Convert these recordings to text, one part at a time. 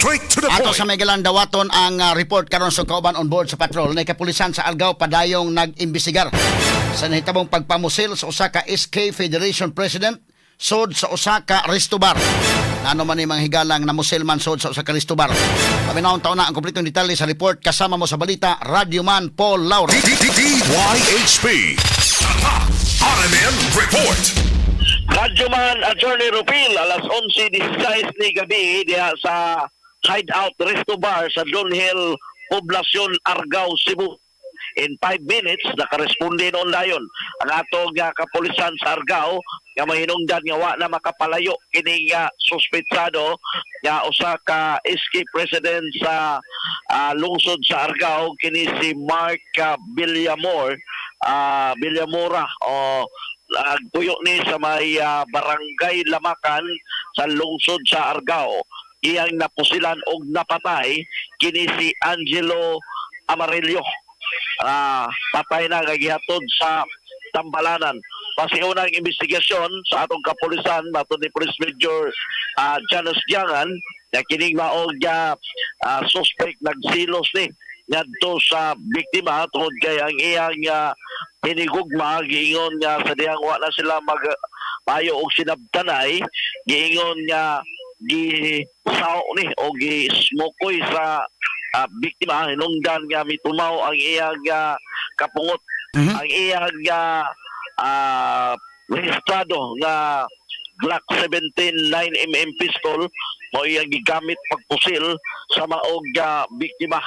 Straight to the Ato point. sa may galang dawaton ang report karon sa kauban on board sa patrol na kapulisan sa Argao padayong nag-imbestigar sa nahitabong pagpamusil sa usa ka SK Federation President sod sa usa ka resto bar. Ano man ni mga higalang namusil man sod sa usa ka resto bar. Paminawon taon na ang kompletong detalye sa report kasama mo sa balita, Radyoman Paul Laura. DYHP. Tatak RMN Report. Radyoman Attorney Rupil, alas 11:16 ni gabi diha sa Hideout Resto Bar sa Dunhill, Poblacion, Argao, Cebu. In 5 minutes, nakaresponde noon dayon ang atong kapulisan sa Argao nga mahinungdan nga wa na makapalayo kining suspetsado nga usa ka SK president sa lungsod sa Argao, kini si Mark Villamor, Villamora o nagpuyo ni sa may barangay Lamakan sa lungsod sa Argao. Iyang napusilan og napatay kini si Angelo Amarillo. Patay na nga gihatod sa Tambalanan. Pasiunang investigasyon sa atong kapulisan matod ni Police Major Janos Giangan nga kining maog suspect nagsilos ni ngadto sa biktima tungod kay ang iyang hinigugma giingon nga sa dihang wa na sila mag payo og sinabtanay, giingon nga gisao ni o gismokoy sa biktima hinungdan nga mitumaw ang iyang kapungot. Ang iyang rehistrado nga Glock 17 9mm pistol mo iyang gigamit pagpusil sa maog biktima.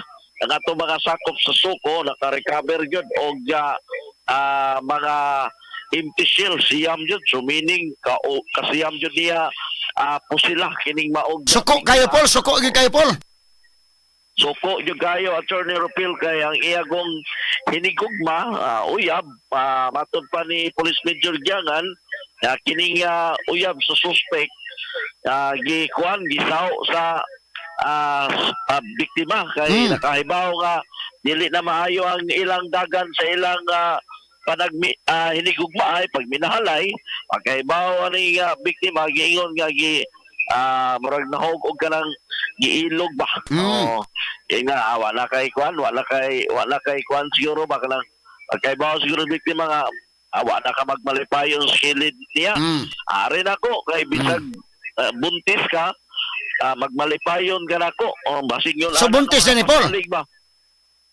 Ang ato mga sakop sa suko naka-recover gyud og mga empty shell, siyam jud. So meaning ka o kasiyam jud niya pusila kining maog Suko kayo, Paul, suko gyud kayo, Paul. Suko jud kayo, Attorney Rupil, kay ang iyagong hinigugma, uyab, matod pa ni Police Major Giangan kining uyab sa suspect gikuan, gisaw sa biktima kay nakahibaw nga dili na maayo ang ilang dagan sa ilang panagmi hinigugma ay pag minahalay. Pagkahibaw ani biktima, giingon nga gi murag nahog og kanang giilog ba. Oh, kaya nga wala kay kwan, wala kay kwan siguro ba, kanang pagkahibaw siguro biktima nga wala ka magmalipayon sa kilid niya. Ari nako kay bisag buntis ka, magmalipayon ka nako. Oh, basig yun. So, buntis na ni Paul? Ba?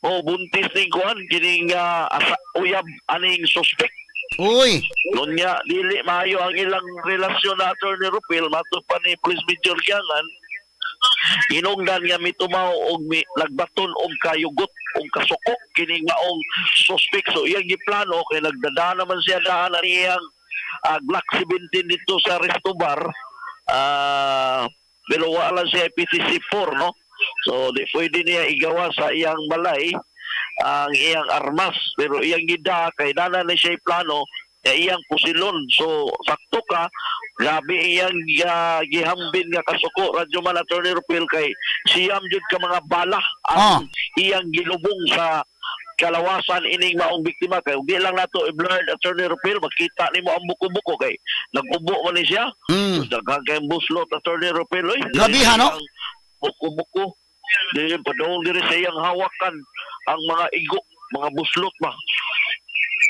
Oh, buntis ni kuan kining uyab aning suspect. Uy. Nun nga, dili maayo ang ilang relasyon na, Attorney Rupil, matod pa ni Police Major Giangan, hinungdan nga mitumaw og mi, nagbaton og kayugot og kasuko kining maong suspect. So iyang giplano kay nagdada naman siya daan ang iyang Glock 17 dito sa resto bar. Pero wala siya PTC 4, no? So di pwede niya igawa sa iyang balay ang iyang armas, pero iyang gida kay dana ni siya plano ya iyang pusilon. So sakto ka, grabe iyang gihambin nga kasuko, Radyo Man Attorney Rupil, kay siyam jud ka mga bala ang iyang gilubong sa kalawasan ining maong biktima. Kay ug di lang nato i-blur, Attorney Rupil, makita nimo ang buko-buko kay nag-ubo man ni siya. Daghan kay buslot, Attorney Rupil, oy. Grabe, ha, no? Ang buko-buko dili padung diri sa iyang hawakan ang mga igo, mga buslot ba.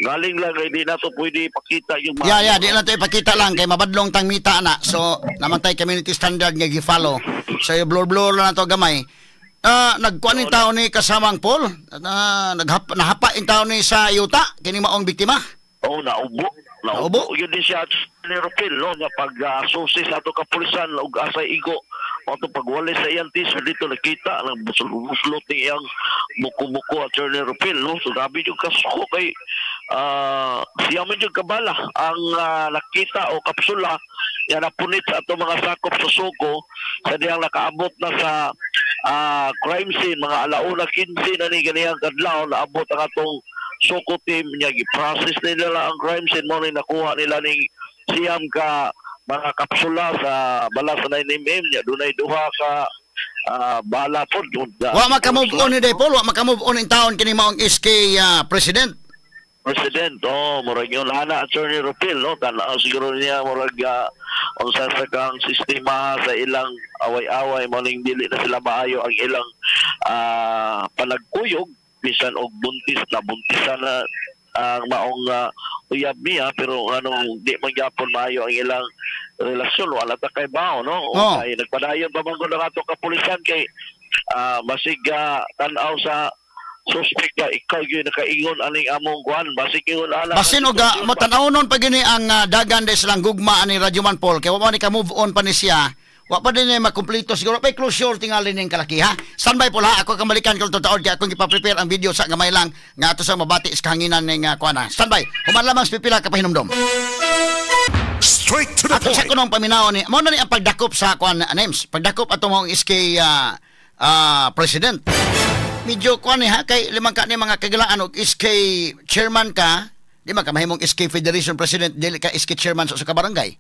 Galing lang kay di nato pwede ipakita yung mga Yeah, di lang to ipakita lang kay mabadlong tang mita na. So, namantay community standard nga gi-follow. So, blur-blur lang na to gamay. Nagkuan ni tao ni kasamang Paul. Naghapa in tao ni sa yuta kini maong biktima. Oh, naubo. Naubo? Naubo. Yun din siya ni Rupil, no? Nga pag susi sa ato kapulisan og asay igo, ato pagwali sa iyang t-shirt dito nakita ang buslot ni iyang buko-buko, Attorney Rupil, no? So grabe yung kasuko kay siya man yung kabala ang nakita o kapsula nga napunit sa ato mga sakop sa suko sa diyang nakaabot na sa crime scene mga alauna 15 na ni ganiyang kadlaw. Naabot ang atong Soko team niya, gi-process nila ang crime scene mo ni nakuha nila ning siyam ka mga kapsula sa bala sa 9mm niya. Dunay duha ka bala pod. Wa maka-move on ni Day Paul, wa maka-move on in taon kini maong SK president. President, oh, murag yun ana, Attorney Rupil, no? Tanaw siguro niya murag Unsa sa kang sistema sa ilang away-away, mo ning dili na sila maayo ang ilang panagkuyog, bisan og buntis na, buntisan na ang maong uyab niya, pero anong di man gyapon maayo ang ilang relasyon, wala ta kay bao, no? Oo. Kay nagpadayon pa man gud ang ato kapulisan kay basig tan-aw sa suspect ka, ikaw gyud nakaingon aning among kuan, basig ingon ana. Basin og matanaw-non pa gini ang dagan de silang gugma ani Radyoman Paul, kay wa man ni ka move on pa ni siya. Wa pa din ni makumpleto siguro pa closure tingali ning kalaki, ha. Standby po ha, ako kang balikan kay taod kay akong gipa-prepare ang video sa gamay lang nga ato sa mabati sa kahanginan ning kuan, ha. Standby. Human lamang sa pipila ka pahinumdom. Straight to the Ato sa point. kunong paminaw ni mo na ni ang pagdakop sa kuan, names. Pagdakop ato mong SK president. Medyo kuan ni ha, kay limang ka ni mga kagilaan og SK chairman ka, di man ka mahimong SK Federation president dili ka SK chairman sa usa ka barangay.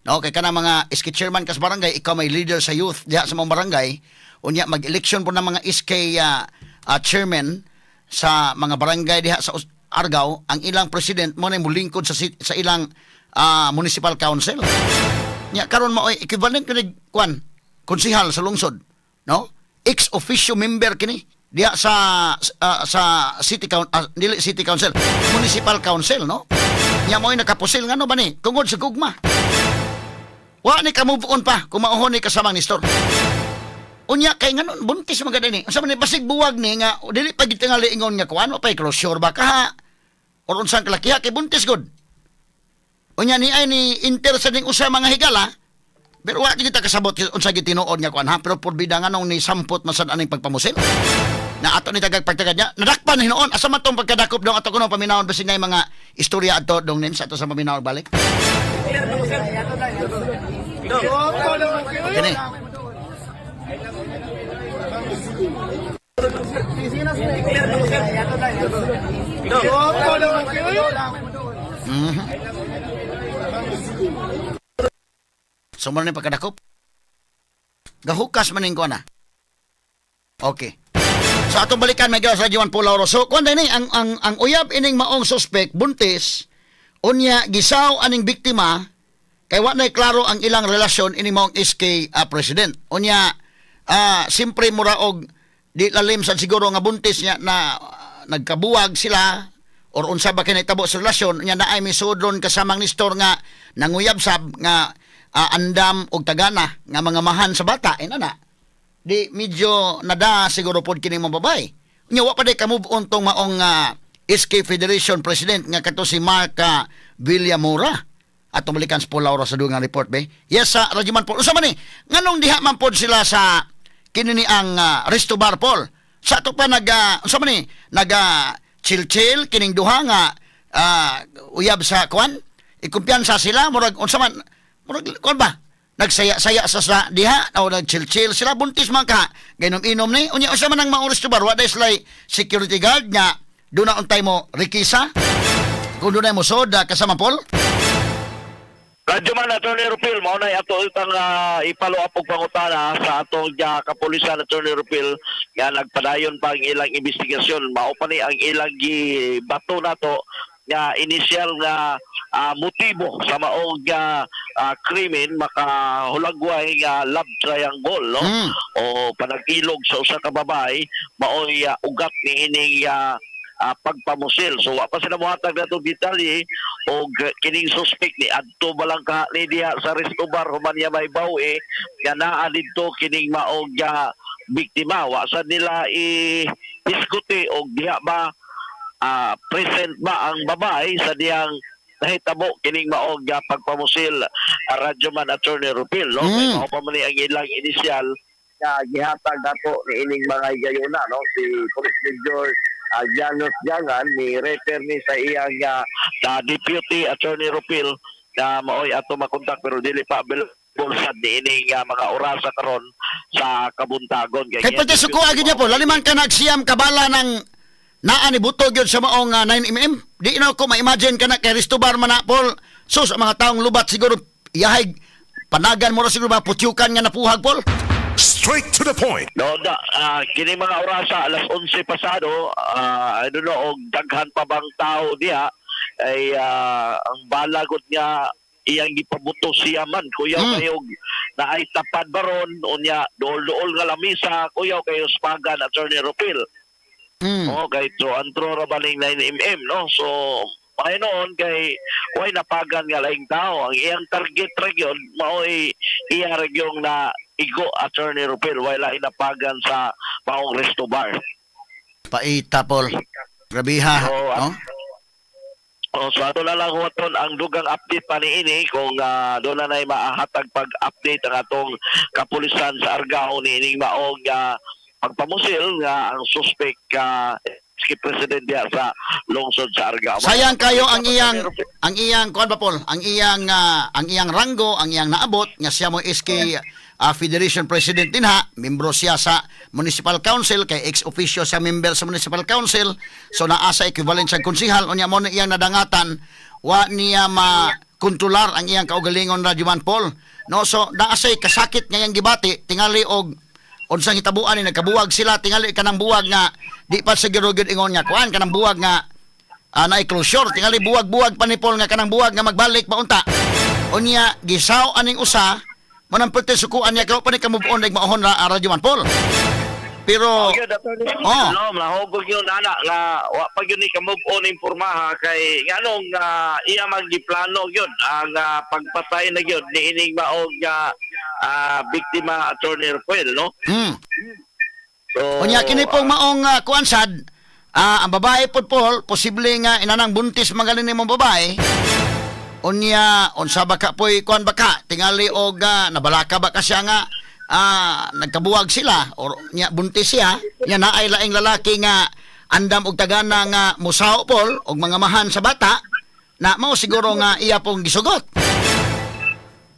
No, kay kana mga SK chairman ka sa barangay, ikaw may leader sa youth diha sa mga barangay. Unya mag-election po ng mga SK chairman sa mga barangay diha sa Argao, ang ilang president mo na mulingkod sa ilang municipal council. Nya karon maoy equivalent kini kwan konsihal sa lungsod, no? Ex officio member kini diha sa city council, dili city council, municipal council, no? Nya mo'y nakapusil ngano ba ni? Tungod sa gugma. Wa ni ka move on pa kung mauhon ni kasamang ni Nestor. Unya kay nganon buntis man gani ni. Unsa man ni, basig buwag ni nga dili pa gid tingali ingon nga kuan, wa pay closure ba ka ha? Or unsang kalakiha kay buntis gud. Unya ni ay ni inter sa ning usa mga higala. Pero wa gid ta kasabot unsa gid tinuod nga kuan ha, pero porbida nganong ni sampot man sad aning pagpamusil. Na ato ni tagag pagtagad niya, nadakpan hinuon asa man tong pagkadakop dong ato kuno paminawon, basin na mga istorya adto dong names ato sa paminawon balik. Okay ni. So mo ni pagkadakop. Gahukas man ning kuan na. Okay. So atong balikan may sa Radyo 1 Paul Lauro. So kuan ni ang uyab ining maong suspect buntis, unya gisaw aning biktima kay wa nay klaro ang ilang relasyon ining maong SK president. Unya simpre mura og di lalim sad siguro nga buntis niya na nagkabuwag sila or unsa ba kay nahitabo sa relasyon niya, naay misudron kasamang ni store nga nanguyab sab nga andam og tagana nga mga mahan sa bata inana, di medyo nada siguro pod kini mga babae. Nya wa pa day ka move on tong maong SK Federation President nga kato si Mark Villamora. Atong balikan sa Paul Lauro sa dugang report be. Yes, sa Radyoman Paul. Unsa man ni? Nganong diha man pod sila sa kini ni ang Resto Bar, Paul? Sa ato pa nag unsa man ni? Nag chill-chill kining duha nga uyab sa kuan? Ikumpiyansa sila, murag unsa man, murag kuan ba? Nagsaya-saya sa diha o nag-chill-chill sila, buntis man ka, gainom-inom ni. Unya unsa man ang maong resto bar, wa day sila security guard nga doon na untay mo rikisa kung doon na mo soda kasama, Paul. Radyo man, Attorney Rupil, mao na ato itang ipalo up og pangutana sa atong kapulisan, Attorney Rupil, nga nagpadayon pa ang ilang investigasyon. Mao pa ni ang ilang gibato nato nga initial nga motibo sa maong krimen, makahulagway nga love triangle, no? O panag-ilog sa usa ka babae maoy ugat ni ining pagpamusil. So wa pa sila mohatag nato detalye og kining suspect ni adto ba lang ka ni diha sa resto bar human niya may bawi nga naa didto kining maog biktima. Wa sad nila i diskuti og diha ba present ba ang babae sa diyang nahitabo kining maog pagpamusil, Radyoman Attorney Rupil, no? Kay mao pa man ni ang ilang initial nga gihatag nato ni ining mga higayuna, no? Si Police Major Janos Jangan ni refer ni sa iyang Deputy Attorney Rupil na maoy ato makontak, pero dili pa available sad ni ining mga orasa karon sa kabuntagon. Kay pati suko agi niya po, laliman ka nagsiyam kabala ng naa ni buto gyud sa maong 9 mm. Di na ko ma-imagine ka na kay resto bar man na, Paul. So sa mga taong lubat siguro yahay panagan mo ra siguro ba putyukan nga napuhag, Paul. Straight to the point. No, da, kini mga orasa alas 11 pasado, I don't know og daghan pa bang tao diha ay ang balagod nga iyang gipabuto siya man kuyaw kayo naay tapad baron, unya duol-duol nga lamisa, kuyaw kayo spagan, Attorney Rupil. Oh, kay to antro ra baling 9 mm, no? So may noon kay way napagan nga laing tao. Ang iyang target ra gyud maoy iya ra gyud na igo, Attorney Rupil, way lain napagan sa maong resto bar. Paita, Paul. Grabe ha, Oo, no? Oh, so ato na lang huwaton ang dugang update pa niini kung doon na na'y maahatag pag-update ang atong kapulisan sa Argao niining maong pagpamusil nga ang suspect ka president diha sa lungsod sa Argao. Sayang kayo ang iyang kuan ba, Paul? Ang iyang ranggo, ang iyang naabot nga siya mo SK Federation President din ha, membro siya sa Municipal Council kay ex officio siya member sa Municipal Council. So naa sa equivalent sa konsihal, unya mo na iyang nadangatan, wa niya ma kontrolar ang iyang kaugalingon, Radyoman Paul. No, so naa say kasakit nga iyang gibati tingali og unsang hitabuan ni nagkabuwag sila, tingali kanang buwag nga di pa siguro gyud ingon nga kuan, kanang buwag nga na closure, tingali buwag-buwag pa ni Paul nga kanang buwag nga magbalik pa unta. Unya gisaw aning usa mo nang perti sukuan niya kay wa pa ni ka-move on, like maohon ra Radyo Man, Paul, pero Okay, Attorney. Oh. No, mahugog yun ana nga wa pa gyud ni ka-move on impormaha kay nganong iya man giplano gyud ang pagpatay na gyud niining maong biktima, Attorney Rafael, no? So, Unya kini pong maong kuan sad, ang babae pod, Paul, posible nga inanang buntis magaling nimong babae. Unya unsa ba ka poy kuan ba ka tingali og nabalaka ba ka siya nga nagkabuwag sila or nya buntis siya, nya naay laing lalaki nga andam og tagana nga musaw, Paul, og mga mahan sa bata na mao siguro nga iya pong gisugot.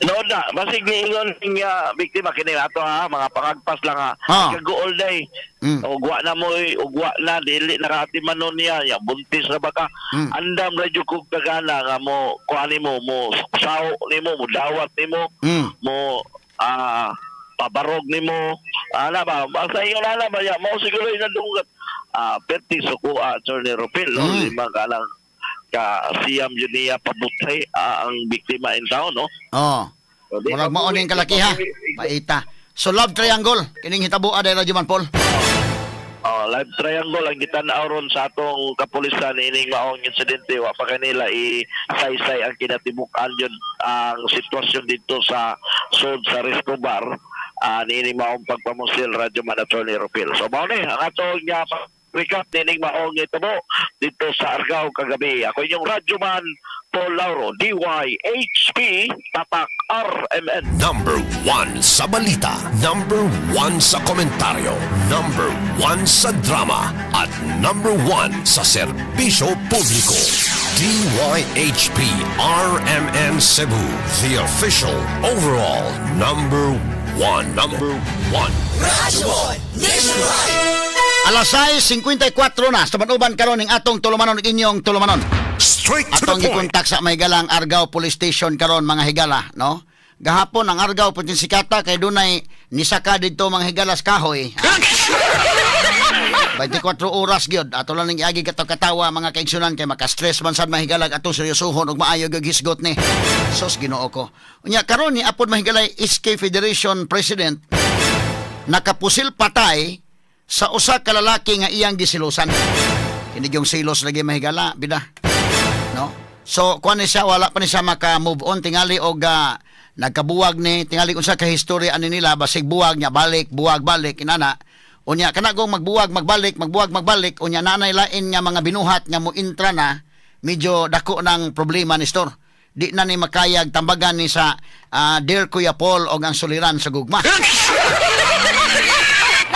No na, basig niingon nga biktima kini ato ha, mga pangagpas lang ha. Kaguol day. Og wa na moy, og wa na dili na kaatiman nun niya, ya buntis na baka. Andam ra jud kog tagana nga mo kuan nimo, mo saw nimo, mo dawat nimo, mo pabarog nimo. Ana ba, basta ingon ana ba ya, mao siguro inadunggat. Perti suko Attorney Rupil, no? Lima ka lang ka siyam yun niya pabutay ang biktima in town, no? Oh. So, di Murag pa mao buwi, ning di pa kalaki ha. buwi. Paita. So love triangle kining hitaboa dahil, Radyo Man, Paul. Oh, live triangle ang gitan-aw ron sa atong kapulisan ining maong insidente. Wa pa kanila i-saysay ang kinatibuk-an yun ang sitwasyon dito sa sud sa Resto Bar niining maong pagpamusil, Radyo Man, Attorney Rupil. So mao ni ang atong recap niining maong itabo dito sa Argao kagabi. Ako inyong Radyo Man Paul Lauro, DYHP Tapak RMN. Number 1 sa balita. Number 1 sa komentaryo. Number 1 sa drama. At number 1 sa serbisyo publiko. DYHP RMN Cebu. The official overall number 1. Number 1. Alas 6:54 na. Sa uban karon ning atong tulumanon ug inyong tulumanon. Straight to the Atong point. gikontak sa may galang Argao Police Station karon, mga higala, no? Gahapon ang Argao putin sikata kay dunay nisaka didto, mga higalas, kahoy. 24 oras gyud ato lang ning iagi kato katawa, mga kaigsunan, kay maka-stress man sad, mahigalag, atong seryosohon ug maayo gyud hisgot ni. Sos, Ginoo ko. Unya karon ni apod, mahigalay, SK Federation President nakapusil patay sa usa ka lalaki nga iyang gisilusan. Kini yung silos lagi, mahigala, bida. No? So, kuan ni siya, wala pa ni siya maka-move on tingali og nagkabuwag ni tingali unsa ka historya ani nila, basig buwag niya balik, buwag balik inana. Unya kana gong magbuwag magbalik, magbuwag magbalik, unya nanay lain nga mga binuhat nga mo intra na, medyo dako ng problema ni store. Di na ni makayag tambagan ni sa Dear Kuya Paul og ang suliran sa gugma.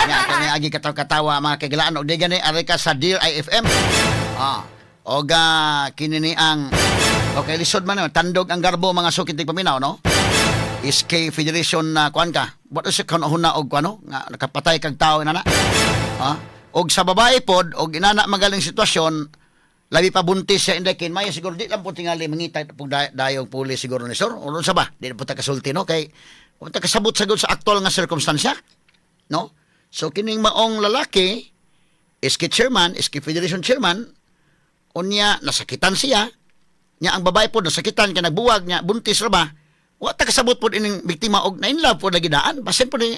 Nya kani agi kataw-katawa, mga kagalaan, og di gani ari ka sa Dear IFM. Og kini ni ang okay lisod man no, tandog ang garbo, mga sukit paminaw, no? SK Federation na kuan ka. What is it na og kuano nga nakapatay kag tao inana? Ha? Og sa babae pod og inana magaling sitwasyon, labi pa buntis siya, inday kin maya siguro di lang po tingali mangita pug dayong pulis siguro ni sir o unsa ba, di na po ta kasulti, no, kay wa ta kasabot sagud sa aktual nga sirkumstansya, no? So kining maong lalaki, SK chairman, SK Federation chairman, unya nasakitan siya. Nya ang babae po nasakitan kay nagbuwag nya buntis ra ba. Wa ta kasabot pod ining biktima og na in love pod lagi daan. Basin pod ni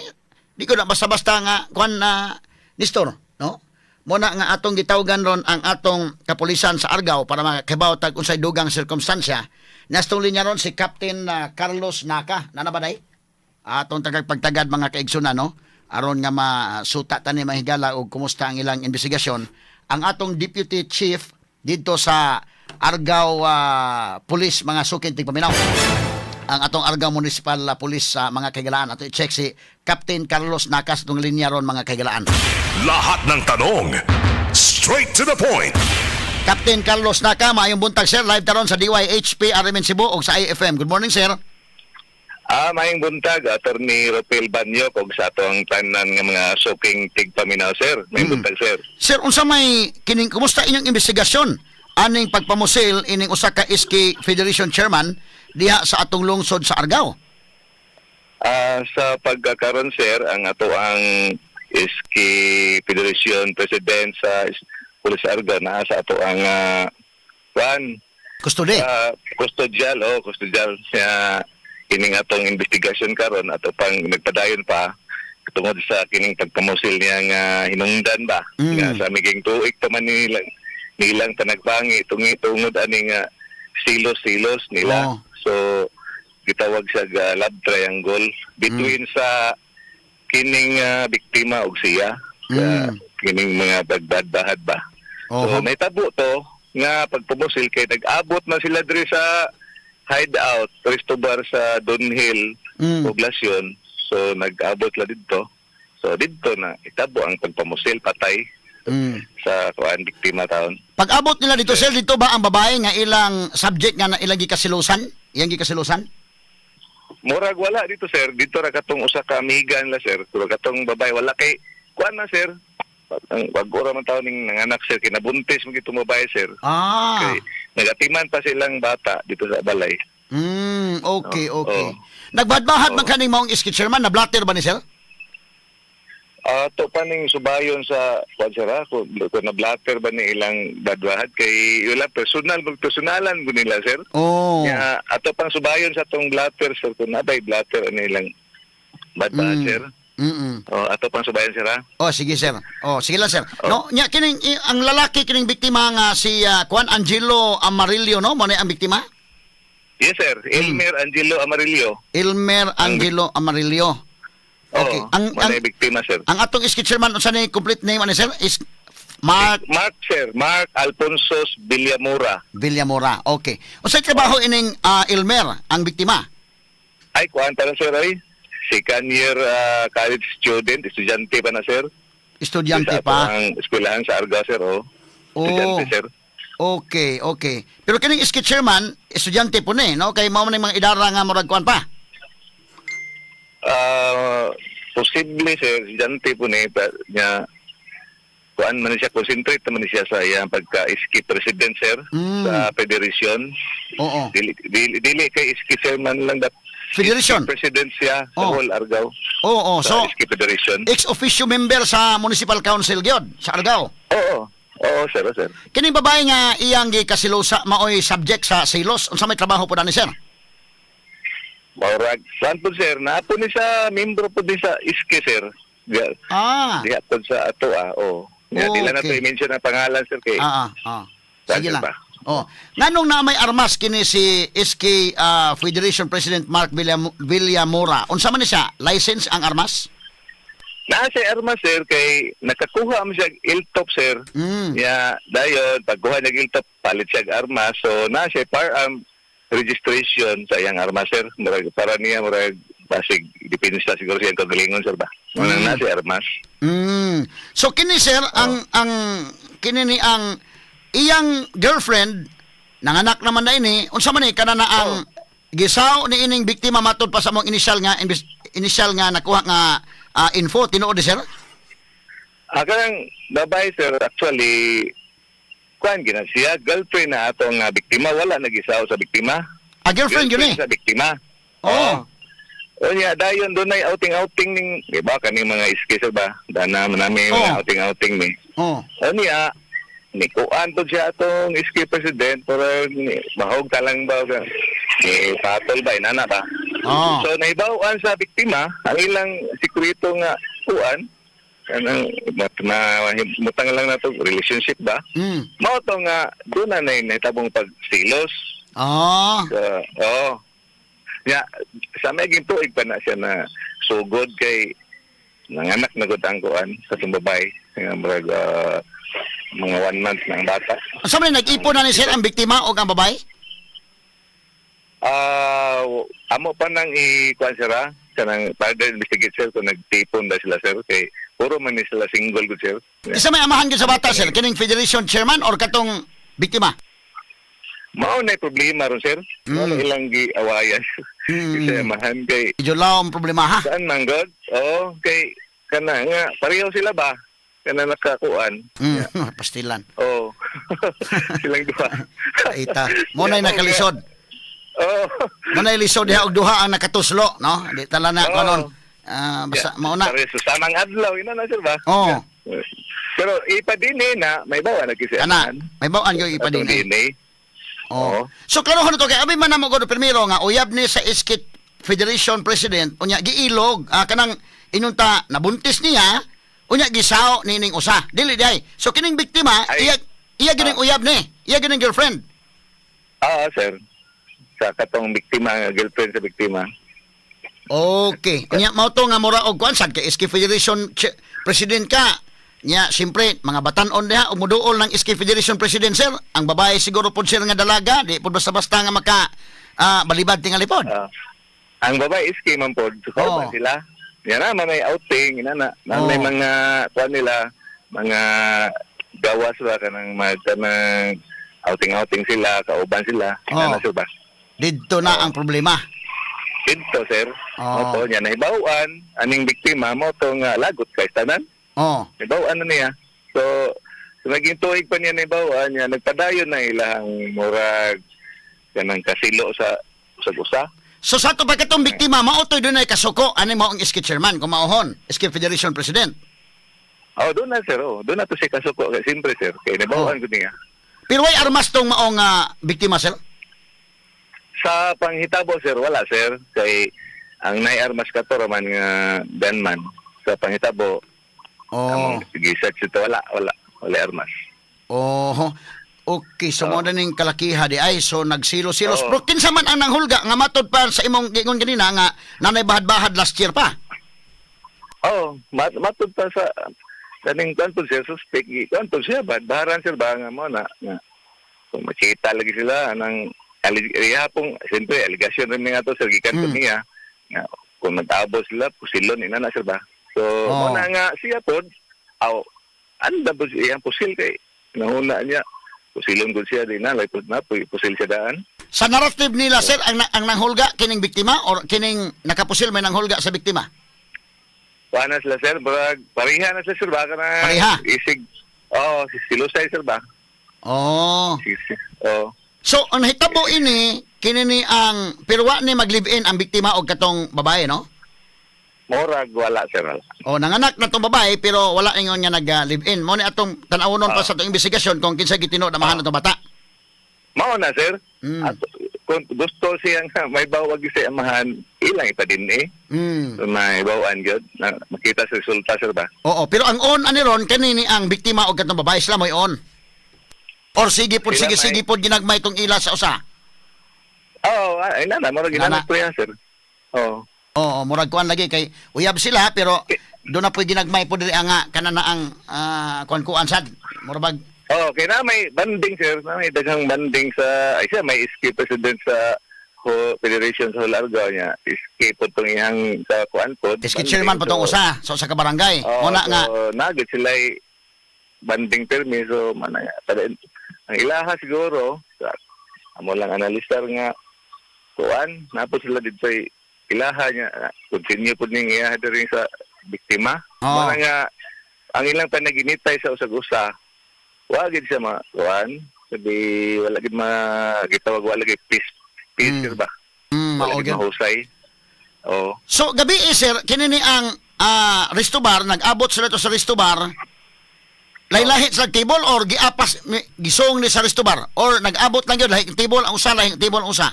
di ko na basta-basta nga kuan na Nestor, no? Mo na nga atong gitawgan ron ang atong kapulisan sa Argao para makakibaw tag unsay dugang sirkumstansya. Nastong linya ron si Captain Carlos Naka. Nana ba day? Atong tagag pagtagad, mga kaigsunan, no? Aron nga masuta tani mahigala og kumusta ang ilang investigasyon. Ang atong deputy chief dito sa Argao Police, mga suking tigpaminaw. Ang atong Argao Municipal Police sa mga kaigalaan. Ato i-check si Captain Carlos Nakas tong linya ron, mga kaigalaan. Lahat ng tanong, straight to the point. Captain Carlos Naka, maayong buntag, sir. Live taron sa DYHP RMN Cebu ug sa IFM. Good morning, sir. Maayong buntag, Attorney Rupil Banyo, kog sa atong tanan nga mga suking tigpaminaw, sir. Maayong buntag, sir. Sir, unsa may kining, kumusta inyong investigasyon aning pagpamusil ining usa ka SK Federation chairman diha sa atong lungsod sa Argao? Sa pagkakaron, sir, ang ato ang SK Federation President sa Police Argao naa sa ato ang kwan, Custody. Custodial, oh, custodial siya. Kining atong investigasyon karon ato pang nagpadayon pa tungod sa kining pagpamusil niya nga hinungdan ba nga sa miging tuig pa man nilang nilang panagbangi tungi tungod ani nga silos-silos nila. So gitawag siya ga love triangle between sa kining biktima ug siya sa kining mga bagbad-bahad ba. So may tabo to nga pagpumusil kay nag-abot na sila diri sa hideout resto bar sa Dunhill Poblacion. So nag-abot la didto. So didto na itabo ang pagpamusil, patay sa kuan, biktima taon. Pag-abot nila dito, sir, dito ba ang babae nga ilang subject nga na ilang gikasilusan? Iyang gikasilusan? Murag wala dito, sir. Dito ra katong usa ka amiga nila, sir. Pero katong babae wala kay kuan na, sir. Ang wag ora man taon ning nanganak, sir, kinabuntis man gitong babae, sir. Kay nagatiman pa silang bata dito sa balay. Okay, okay. Oh. Nagbadbahat man kaning maong SK chairman, na blatter ba ni sir? To pa ning subayon sa kuan, sir, kung na blatter ba ni ilang badwahad kay wala personal, magpersonalan ko nila, sir. Nya ato pang subayon sa tong blatter, sir, kung nabay blatter ani ilang badwahad, sir. Oh, ato pang subayon, sir, ha. Oh, sige, sir. Oh, sige lang, sir. No, nya kining ang lalaki kining biktima nga si Juan Angelo Amarillo, no, mo na ang biktima? Yes, sir. Elmer Angelo Amarillo. Elmer Angelo Amarillo. Okay. Oh, Ang ang biktima, sir. Ang atong SK chairman, unsa ni complete name ani, sir? Is Mark Mark, sir, Mark Alfonso Villamura. Villamora. Okay. Unsay trabaho ining Elmer, ang biktima? Ay, kuan pa na, sir, ay. Second year college student, estudyante pa na, sir. Estudyante Sa pa. ato ang eskwelahan sa Argao, sir, oh. Oh. Estudyante, sir. Okay. Pero kining SK chairman, estudyante po ni, no? Kay mao man ning mga idara nga murag kuan pa. Posible, sir, estudyante po ni pa, niya kuan man siya, concentrate naman siya sa iyang pagka-SK president, sir, sa federation. Dili, dili, dili kay SK chairman lang dat. Federation. SK president siya sa whole Argao. Oo. Sa So, SK Federation. ex officio member sa Municipal Council gyud sa Argao. Oo. Oo, sir, oh, sir. Kining babae nga iyang gikasilusa maoy subject sa silos, unsa may trabaho po ni, sir? Maurag. Saan po, sir? Naapo ni sa membro po din sa SK, sir. Diya, diya po sa ato, ah. Oo. Nga, di lang nato i-mention ang pangalan, sir, kay Ah. Sige Saan lang. ba? Oh. Nganong na may armas kini si SK Federation President Mark Villamora? Unsa man ni siya? License ang armas? Naa siya armas, sir, kay nakakuha mo siya og iltop, sir. Ya, dayon pagkuha niya og iltop, palit siya og armas. So naa siya firearm registration sa iyang armas, sir. Murag para niya murag basig depensa siguro siya kagalingon, sir ba. Muna na siya armas. So kini, sir, ang kini ni ang iyang girlfriend nanganak naman na ini, unsa man ni kana na ang gisaw ni ining biktima matod pa sa mong initial nga nakuha nga info, tinuod ni sir? Kanang babae, sir, actually kuan gina siya, girlfriend na ato nga biktima, wala nagisaw sa biktima. Ah, girlfriend yun eh. Sa biktima. Oo. O niya, dayon doon ay outing-outing ning, di ba, kaning mga iski, sir ba? Dana namin mga outing-outing ni. Oh. O niya, Ni kuan to siya atong SK president pero ni, mahog ta lang ba ni patol ba inana ba. Oh. So nahibaw-an sa biktima ang ilang sekreto nga kuan kanang na mutang lang nato relationship ba. Mao to nga doon na nahitabong pagsilos. Oh. So, oo. Ya, sa may tuig pa na siya na sugod kay nanganak na gud ang kuan sa itong babae. Nga murag mga 1 month na ang bata. Sa man nag-ipon na ni sir ang biktima o ang babae? Amo pa nang i-kuan sir ah. Kanang further investigate sir kung nagtipon ba sila sir kay puro man ni sila single gud sir. Yeah. Isa may amahan gyud sa bata sir, kining Federation chairman or katong biktima? Mao na problema ron sir. Mao na ilang giawayan. Kasi amahan kay Medyo law ang problema ha. saan man god? Oo, kay kana nga pareho sila ba? Kana nakakuan. Pastilan. Oo. Silang duha. Ita. Mo na'y nakalisod. Oo. Mo na'y lisod diha og duha ang nakatuslo, no? Di tala na Oo. kanon. Ah, basta mao na. Pareho sa samang adlaw ina na sir ba? Oo. Pero ipadini na may bawa na kasi. Kana, may bawaan gyud ipadini. Atong Oh. Oo. So klaro to kay abi man namo gud primero nga uyab ni sa SK Federation President unya giilog kanang inunta nabuntis niya unya gisaw nining usa. Dili diay. So kining biktima Ay. iya iya gining uyab ni, iya gining girlfriend. Oo, sir. Sa katong biktima, girlfriend sa biktima. Okay. Unya mao to nga mura og kuan sad kay SK Federation President ka. Nya siyempre mga batan-on diha ug moduol ng SK Federation President sir. Ang babae siguro pod sir nga dalaga, di pod basta-basta nga maka balibad tingali pod. Ang babae iski man pod, so Oo. sila. Yan na, may outing, ina na. Na may Oo. mga kuan nila, mga gawas ba kanang mag kanang outing-outing sila, kauban sila. Ina Oo. na sir ba? Didto na ang problema. Dito sir. Oo. Mo to niya nahibaw-an aning biktima mo to nga lagot kay tanan. Oh. Nahibaw-an na niya. So, so naging tuig pa niya nahibaw-an niya, nagpadayon na ilang murag kanang kasilo sa usag-usa. So sa ato pa katong biktima, mao to'y dunay kasuko ani mao ang SK chairman kung maohon, SK Federation President. Oh, doon na sir. Oh, doon na to si kasuko. Kay siyempre sir, kay nabawan ko niya. Pero way armas tong maong biktima sir. Sa panghitabo sir, wala sir. Kay ang naiarmas kato raman nga gunman sa panghitabo. Oh. Ang sige search ito wala, wala, wala armas. Oho. Okay, so mo na ning kalakiha di ay so nagsilo-silos. Oo. Pero kinsa man ang nanghulga nga matod pa sa imong giingon ganina nga nanay bahad-bahad last year pa. Oh, matud pa sa kaning kanto sir suspect kanto siya ba baharan sir ba nga mo na nga kung makita lagi sila anang pong siyempre aligasyon rin nga to sir gikan niya nga kung nag-abot sila pusilon ina na sir ba so mo na nga siya pod aw anda po siya pusil kay nahuna niya pusilon gud siya di na like na pusil siya daan. Sa narrative nila sir ang ang nanghulga kining biktima or kining nakapusil may nanghulga sa biktima. Wala na sila sir, barag pareha na sila sir ba kana Pareha? Isig oh si silusay sir ba? Oh. Oh. So ang nahitabo ini kini ni ang pero wa ni mag-live-in ang biktima og katong babae no? Morag wala sir wala. O nanganak na tong babae pero wala ingon nga nag live-in. Mo ni atong tan-awonon pa sa atong investigasyon kung kinsa gitinuod amahan na tong bata. Mao na sir. Mm. At kung gusto siya nga may bawag siya amahan, ilang ipadin eh. So, may bawaan gyud na makita sa resulta sir ba. Oo, pero ang on ani ron kani ni ang biktima og katong babae sila mo'y on. Or sige pod Sila sige may- sige pod ginagmay tong ila sa usa. Oo, ay na na murag Nana. ginanap ko yan sir. Oo. Oo, murag kuan lagi kay uyab sila pero doon na po'y ginagmay po diri ang nga kana na ang kuan-kuan sad. Murag bag Oh, kay na may banding sir, na may daghang banding sa ay siya may SK president sa ho, Federation sa Argao niya. SK po tong iyang sa kuan po. SK chairman po tong usa sa usa ka barangay. Oo, Mo na so, nga nagit sila banding permi so mana ang ilaha siguro sa amo lang analisar nga kuan napo sila dito sa ilaha niya continue pud ning iya diri sa biktima. Oo. Mana nga ang ilang panaginitay sa usag-usa wa gid siya ma kuan sabi wala gid ma gitawag wala gid peace peace sir ba mao wala gid gyud. mahusay. Oo. So gabi eh, sir, kini ni ang resto bar nag-abot sila to sa resto bar. Lahi-lahi sa table or giapas gisong ni sa resto bar or nag-abot lang yun lahi table ang usa, lahi table ang usa?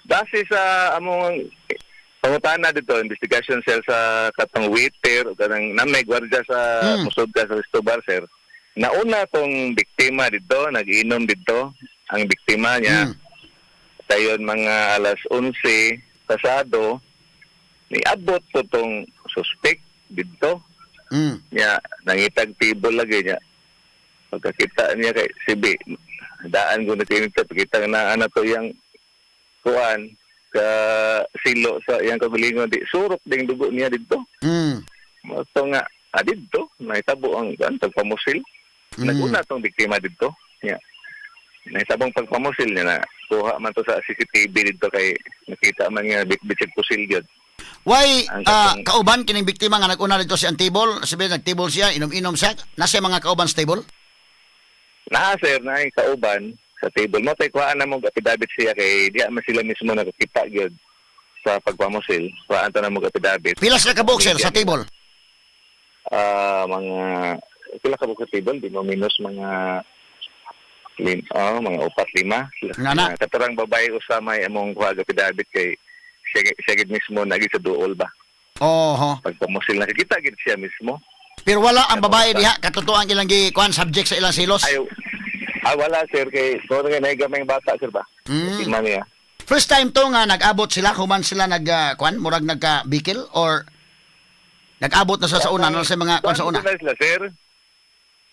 Base sa among pangutana dito, investigation cell sa katong waiter o kanang namay gwardiya sa musod ka sa resto bar, sir. Nauna tong biktima dito, nag-inom dito ang biktima niya. Dayon mga alas 11 pasado, niabot po tong suspect dito. Niya, nangitag table lagi niya. Pagkakita niya kay Sibi, daan ko na tinito, pagkita na ana to yang kuan ka silo sa iyang kagalingon di surok ding dugo niya dito. Mao to nga didto nahitabo ang kuan pagpamusil. Naguna tong biktima didto. Niya. Nahitabong pagpamusil niya na kuha man to sa CCTV didto kay nakita man nga bitbit pusil gyud. Why Ang kauban kining biktima nga nag-una dito si ang table, sabi nag-table siya, inom-inom siya, nasa mga kauban sa table? Naa sir, na kauban sa table. Mo tay kuhaan na mo affidavit siya kay diya man sila mismo nakakita gyud sa pagpamusil. Kuhaan ta na mo affidavit. Pila sila kabuok, sir, sa table? Mga pila ka buok sa table, di mo minus mga mga upat lima. Nga na. Katarang babae usa may among kuha og affidavit kay siya gid mismo nagi sa duol ba. Oho. Pagpamusil nakikita gid siya mismo. Pero wala ang babae diha, katotoo ang ilang gi kuan subject sa ilang silos. Ay, wala sir kay kung nga nahigamay ang bata sir ba. Biktima niya. First time to nga nag-abot sila, human sila nag kuan, murag nagka-bikil or nag-abot na sa una, no, sa mga kuan sa una. Kuan sila, sir.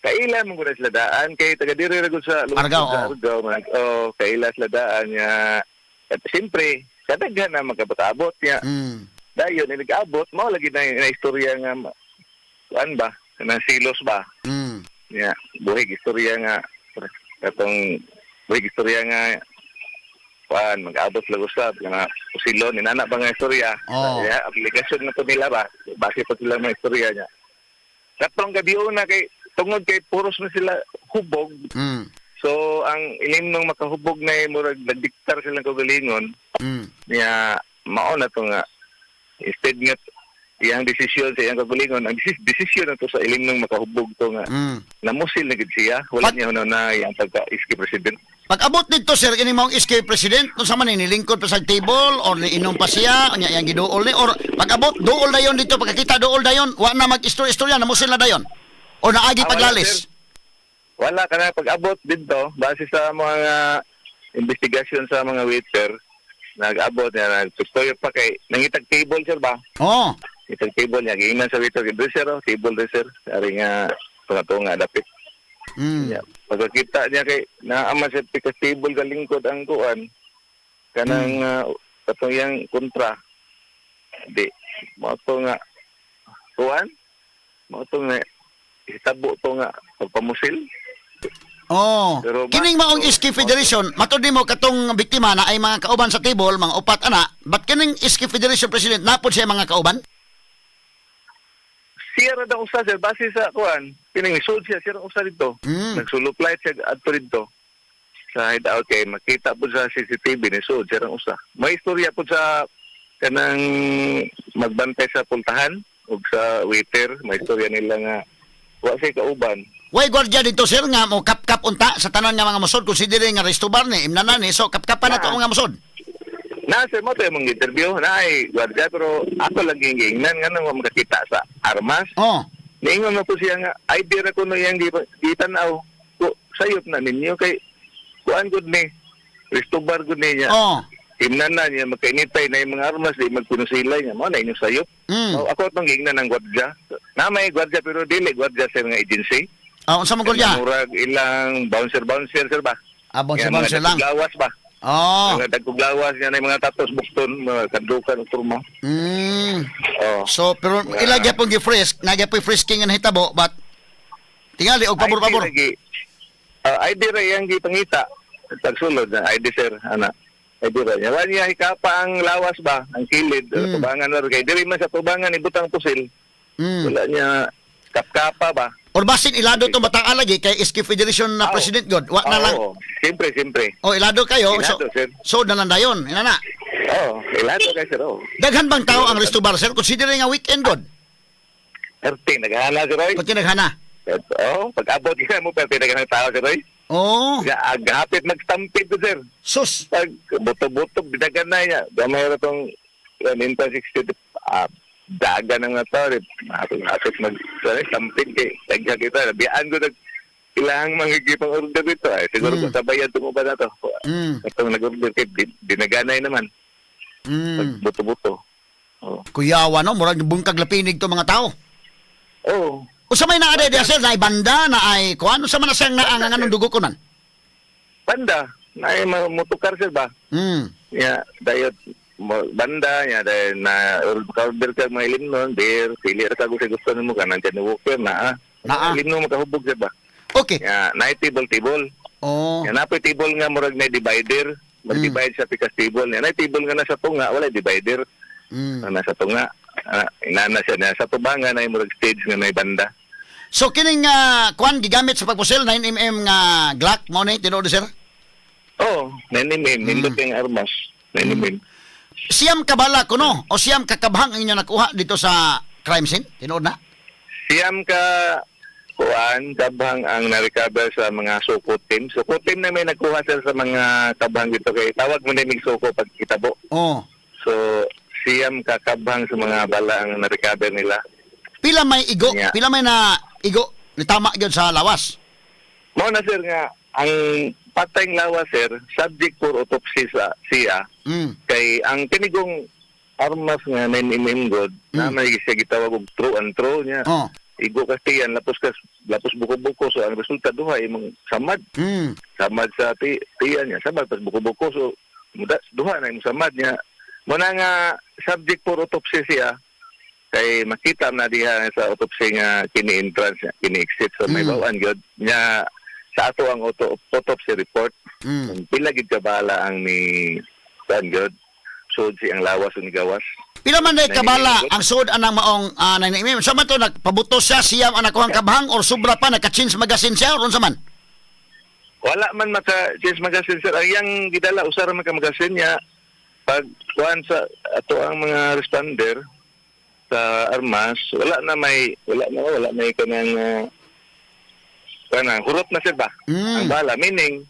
Kaila mo gud sila daan kay taga diri ra gud sa lungsod Argao, sa oo. Argao, oh, kaila sila daan niya. At siyempre, kadaghan na magkabot-abot niya. Dayon ni nag-abot mao lagi na istorya nga kuan ba, na silos ba. Niya, buhig istorya nga katong buhig istorya nga kuan mag-abot sila usab nga usilon ni nana ba nga istorya. Oo. Yeah, aplikasyon na to nila ba base pa sila mga istorya niya. Katong gabi una kay tungod kay puros na sila hubog. So ang ilim nung makahubog na eh, murag nagdiktar silang kagalingon niya mao na to nga instead nga iyang desisyon sa iyang kagalingon ang desisyon na to sa ilim nung makahubog to nga namusil na gid siya wala niya na iyang pagka iski president. Pag abot dito, sir, kini maong SK president, kung sa man ni nilingkod pa sa table or niinom pa siya, unya iyang giduol ni or pag abot duol dayon dito pagkakita duol dayon, wa na mag-istorya-istorya namusil na dayon. O naagi Wala, paglalis. sir. Wala ka na pag-abot dito base sa mga investigasyon sa mga waiter nag-abot niya nagtustoy pa kay nangitag table sir ba. Oh. Itag table niya giingnan sa waiter kay sir oh, table rin sir ari nga tunga-tunga dapit. Yeah. Pagkakita niya kay naama sa pikas table kalingkod ang kuan kanang katong iyang kontra di mo to nga kuan mo to nga hitabo to nga pagpamusil. Oh. Pero Kining maong SK Federation, matud nimo katong biktima na ay mga kauban sa table, mga upat ana, but kining SK Federation president napod siya mga kauban? Siya ra daw usa sir base sa kuan kining sud siya siya ra usa dito. Nagsulo flight siya adto dito sa hideout kay makita po sa CCTV ni sud siya ra usa. May istorya po sa kanang magbantay sa pultahan ug sa waiter, may istorya nila nga wa siya kauban. Way gwardiya dito sir nga mo kap-kap unta sa tanan nga mga musod considering nga resto bar ni imnanan ni so kapkapan na to ang mga musod. Na sir mo to imong interview na ay gwardiya pero ako lang giingnan nga nang makakita sa armas. Oh. Niingon mo po siya nga ID ra kuno iyang gitan-aw. Ko sayop na ninyo kay kuan gud ni resto bar gud ni niya. Oh. Imnan na niya magkainitay na yung mga armas di magpuno sila niya mo na inyong sayop. Oh, ako itong giingnan ng gwardiya. Na may gwardiya pero dili gwardiya sa mga agency. Oh, unsa man gwardiya? Murag ilang bouncer bouncer sir ba? Ah, bouncer Nga, mga bouncer lang. dagkog lawas ba? Oh. Mga dagkog lawas niya na yung mga tatos bukton, mga kandukan ug turma. Oh. So pero ila gyapon gi-frisk, na gyapon frisking nga nahitabo but tingali og pabor-pabor. ID lagi. ID ra iyang gipangita. Pagsulod na ID sir ana. ID ra niya. Wa niya hikapa ang lawas ba, ang kilid, tubangan ra kay diri man sa tubangan ibutang pusil. Wala niya kapkapa ba. Or basin ilado tong batang alagi kay SK Federation na president god. Wa na lang. Oo. Siyempre, siyempre. O ilado kayo. So, Ilado, sir. so na lang dayon. Ina na. Oo, ilado kay sir. Oh. Daghan bang tao ang resto bar sir considering nga weekend god? Erting, naghana sir oy. Pati naghana. Oh, pag abot ka mo pero ka ng tao, sir, oy. Oh, Gahapit magstampid ko, sir. sus. Pag buto-buto, bidagan na niya. Gamay ra tong 60, daga ng mga tao. Hapit mag stampid kay daghan kita. Biyaan ko nag ilang mga gipang order dito. Ay, siguro kung sabayan tumuba na to. Itong nag-order kay dinaganay naman. Pag buto-buto. Oh. Kuyawa no, murag bungkag lapinig to mga tao. Oh. Usa may naa diha, sir, na banda na ay kuan usa man na siyang naa nga nganong dugo ko nan. Banda. Na ay motukar sir ba? Ya, dayot mo, banda ya dahil na order ka mga ilim nun, beer, pili ra ka gusto gusto nimo ka nandiyan ni Walker na ah. Naa. Ilim nun makahubog sir ba? Okay. Ya, na table table. Oh. Ya napoy table nga murag na divider, mag-divide sa pikas table. Ya na table nga nasa tunga, wala divider. Na nasa tunga. Ah, inana siya na sa tubangan ay murag stage nga may banda. So kining kuan gigamit sa pagpusil 9 mm nga Glock mo ni tinuod, sir? Oh, 9 mm, nindot yung armas. 9 mm. 9 ka bala kuno o 9 ka kabhang ang inyo nakuha dito sa crime scene? Tinuod na? 9 ka kuan kabhang ang na-recover sa mga suko team. Suko team na may nagkuha sir sa mga kabhang dito kay tawag mo na mig suko pag kitabo. Oh. So 9 ka kabhang sa mga bala ang na-recover nila. Pila may igo? Yeah. Pila may na igo nitama gyud sa lawas? Mao na sir nga ang patayng lawas sir subject for autopsy sa siya kay ang tinigong armas nga 9 mm god na may siya gitawag og true and true niya. Igo kastiyan lapos kas lapos buko-buko, so ang resulta duha imong samad. Samad sa tiyan niya, samad pas buko-buko, so muda duha na imong samad niya. Mo na nga subject for autopsy siya kay makita na diha sa autopsy nga kini entrance niya, kini exit, so may bawaan gyud niya sa ato ang autopsy report kung pila gid ka bala ang ni kuan gyud sud si ang lawas o ni gawas. Pila man day kabala 9 mm. ang suod anang maong 9 mm? Sa man to nagpabuto siya 9 ang nakuhang kabhang or sobra pa naka-change magazine siya or unsa man? Wala man maka change magazine sir, ang iyang gidala usa ra man ka magazine niya. Pag kuan sa ato ang mga responder sa armas, wala na may wala may kanang kanang hurot na sir ba ang bala, meaning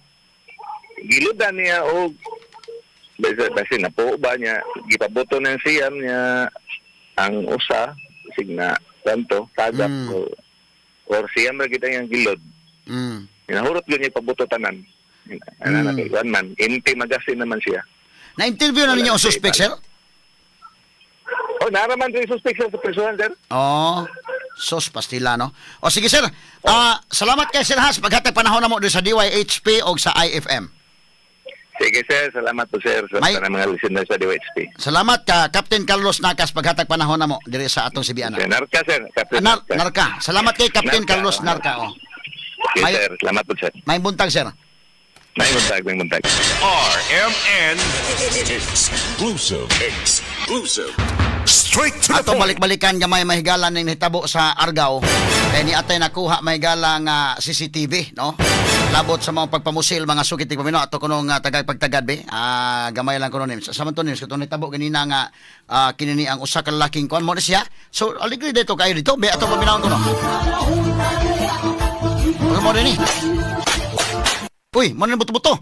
giludan niya og basta basta napuo ba niya gipaboto ng 9 niya ang usa sig na tanto tagap or 9 ra gid ang gilod. Hinahurot yun yung pabuto tanan. Ano na kay kuan man, empty magazine naman siya. Na-interview na Wala ninyo ang na siya suspect, sir? Oh, naraman rin suspect sir sa prisuhan, sir. Oh, sos pastila no. O sige sir, salamat kay Sir Has paghatag panahon na mo diri sa DYHP o sa IFM. Sige sir, salamat po sir sa tanang mga listener sa DYHP. Salamat ka Captain Carlos Nakas paghatag panahon na mo diri sa atong Sibiana. Sir, Narka sir, Captain Narka. Narka. Salamat kay Captain Narka. Carlos Narka. Oh. Sige sir, salamat po sir. May buntag, sir. May buntag, may buntag. RMN Exclusive. Exclusive. Straight to the Ato point. balik-balikan gamay mahigala ning nahitabo sa Argao. Kay ni atay nakuha mahigala nga CCTV, no? Labot sa mga pagpamusil mga sukit tig paminaw ato kuno nga tagay pagtagad be. Gamay lang kuno nim. Sa man to nim katong nahitabo ganina nga kini ni ang usa ka lalaking kuan mo ni siya. So aligri dito kayo dito be ato paminawon kuno. Ano mo ni? Uy, mo ni buto-buto.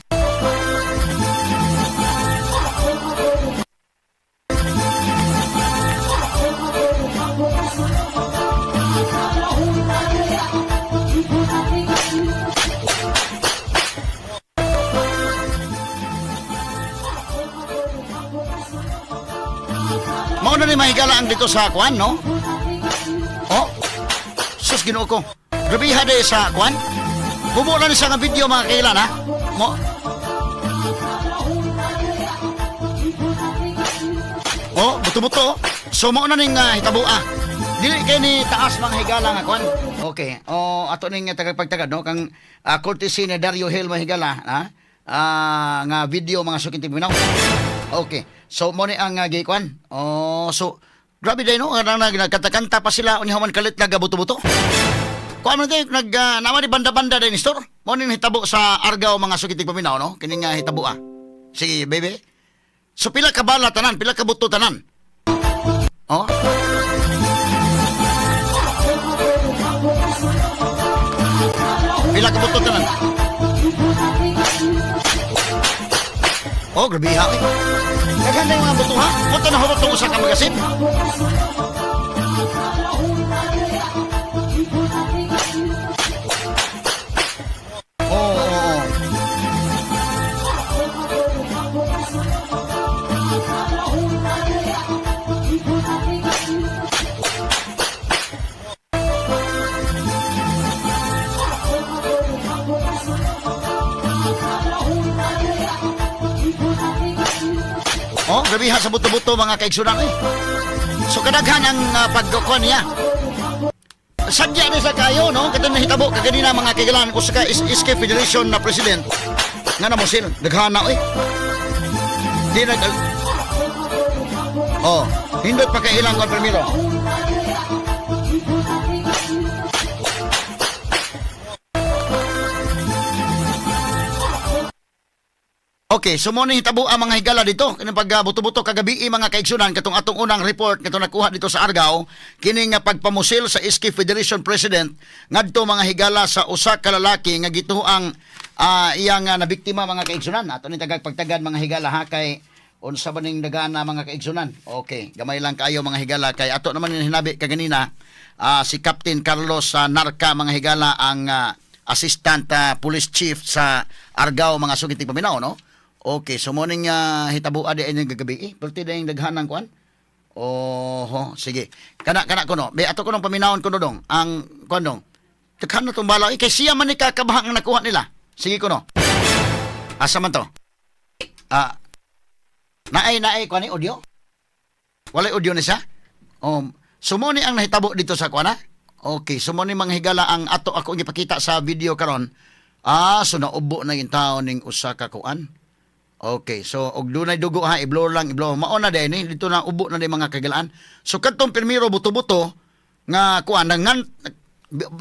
Mao na ni mahigala ang dito sa kuan, no? Oh. Sus Ginoo ko. Grabiha day sa kuan. Bubo na ni siya nga video mga kailan ha. Mo. Oh, buto-buto. So mao na ning hitabo ah. Dili kay ni taas mga higala nga kuan. Okay. Oh, ato ning tagapagtagad no kang courtesy ni Dario Hill mga higala ha. Nga video mga sukinti paminaw. Okay. So mo ni ang gikuan. Oh, so grabe day no nga nag nagkanta-kanta pa sila unya human kalit nga buto-buto. Kuan man tayo, nag naman ni banda-banda din store. Mo ni hitabo sa Argao mga sukitig paminaw no. Kini nga hitabo ah. Sige, baby. So pila ka bala tanan, pila ka buto tanan. Oh. Pila ka buto tanan? Oh, grabe ha. Eh. Daghan na yung mga buto ha. Buto na hurot tong usa ka magasin. Oo. Oh, grabe ha sa buto-buto mga kaigsunan eh. So kadaghan ang pagkukuha niya. Sadya ni sa kayo, no? Katong nahitabo kaganina mga kaigalan usa ka SK Federation na president nga namusil daghana oy. Di nag. Oh, hindot pa kay ilang kon primero. Okay, so mo ni hitabo ang mga higala dito kining pag buto-buto kagabi mga kaigsunan katong atong unang report katong nakuha dito sa Argao kini nga pagpamusil sa SK Federation President ngadto mga higala sa usa ka lalaki nga gituang iyang nabiktima mga kaigsunan. Ato ni tagag pagtagan mga higala ha kay unsa ba ning dagana mga kaigsunan. Okay, gamay lang kaayo mga higala kay ato naman ni hinabi kaganina si Captain Carlos Narca mga higala ang assistant police chief sa Argao mga sugiting paminaw, no? Okay, so morning hitabua di inyong gagabi. Eh, perti na yung daghanan kuan. Oho, sige. Kana kana kuno. Be ato kunong paminawon kuno dong. Ang kuan dong. Daghan na tong bala. Eh, kay siya man ni kakabahang ang nakuha nila. Sige kuno. Asa man to? Ah. Naay naay kuan ni audio? Walay audio ni siya? So mo ni ang nahitabo dito sa kuan ha? Okay, so mo ni mga higala ang ato ako gipakita sa video karon. Ah, so naubo na yung tao ning usa ka kuan. Okay, so og dunay dugo ha, i-blow lang, i-blow. Mao na din eh, dito na ubo na din mga kagalaan. So kadtong pirmiro buto-buto nga kuan nangan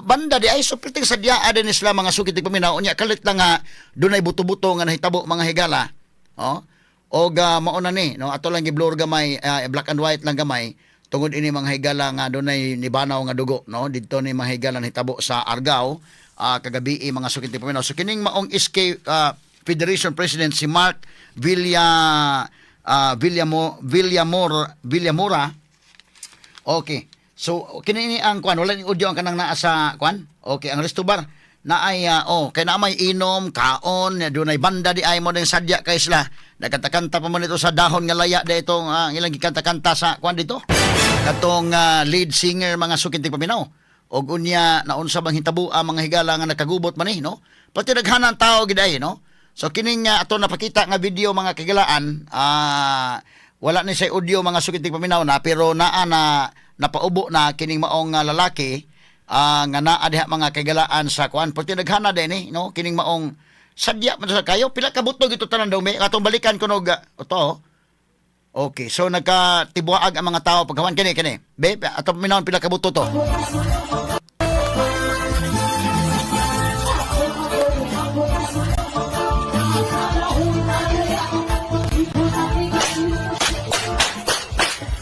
banda di ay so perting sa diaa din sila mga sukit di paminaw unya kalit lang nga dunay buto-buto nga nahitabo mga higala. Oh. Og mao na ni no ato lang gi-blur gamay black and white lang gamay tungod ini mga higala nga dunay nibanaw nga dugo no didto ni mga higala nahitabo sa Argao kagabi mga sukit di paminaw. So kining maong SK Federation President si Mark Villa Villamo Villamor Villamora. Okay. So kini ni ang kwan wala ni audio ang kanang naa sa kwan. Okay, ang resto bar na ay oh kay na may inom, kaon, dunay banda di ay mo ning sadya kay sila. Nagkanta-kanta pa man ito sa dahon nga laya di itong ilang gikanta-kanta sa kwan dito. Katong lead singer mga sukintig paminaw. Og unya naunsa bang hitabo ang mga higala nga nakagubot man eh, no? Pati daghanan tao gid ay, no? So kining ato napakita nga video mga kagilaan, wala ni say audio mga sukintig paminaw na pero naa na napaubo na kining maong lalaki nga naa diha mga kagalaan sa kuan. Pati daghana din eh, no? Kining maong sadya man sa kayo pila ka butog ito tanan daw may atong balikan kuno og to. Okay, so nagkatibuag ang mga tao pagkawan kini kini. Be, ato paminawon pila ka buto to.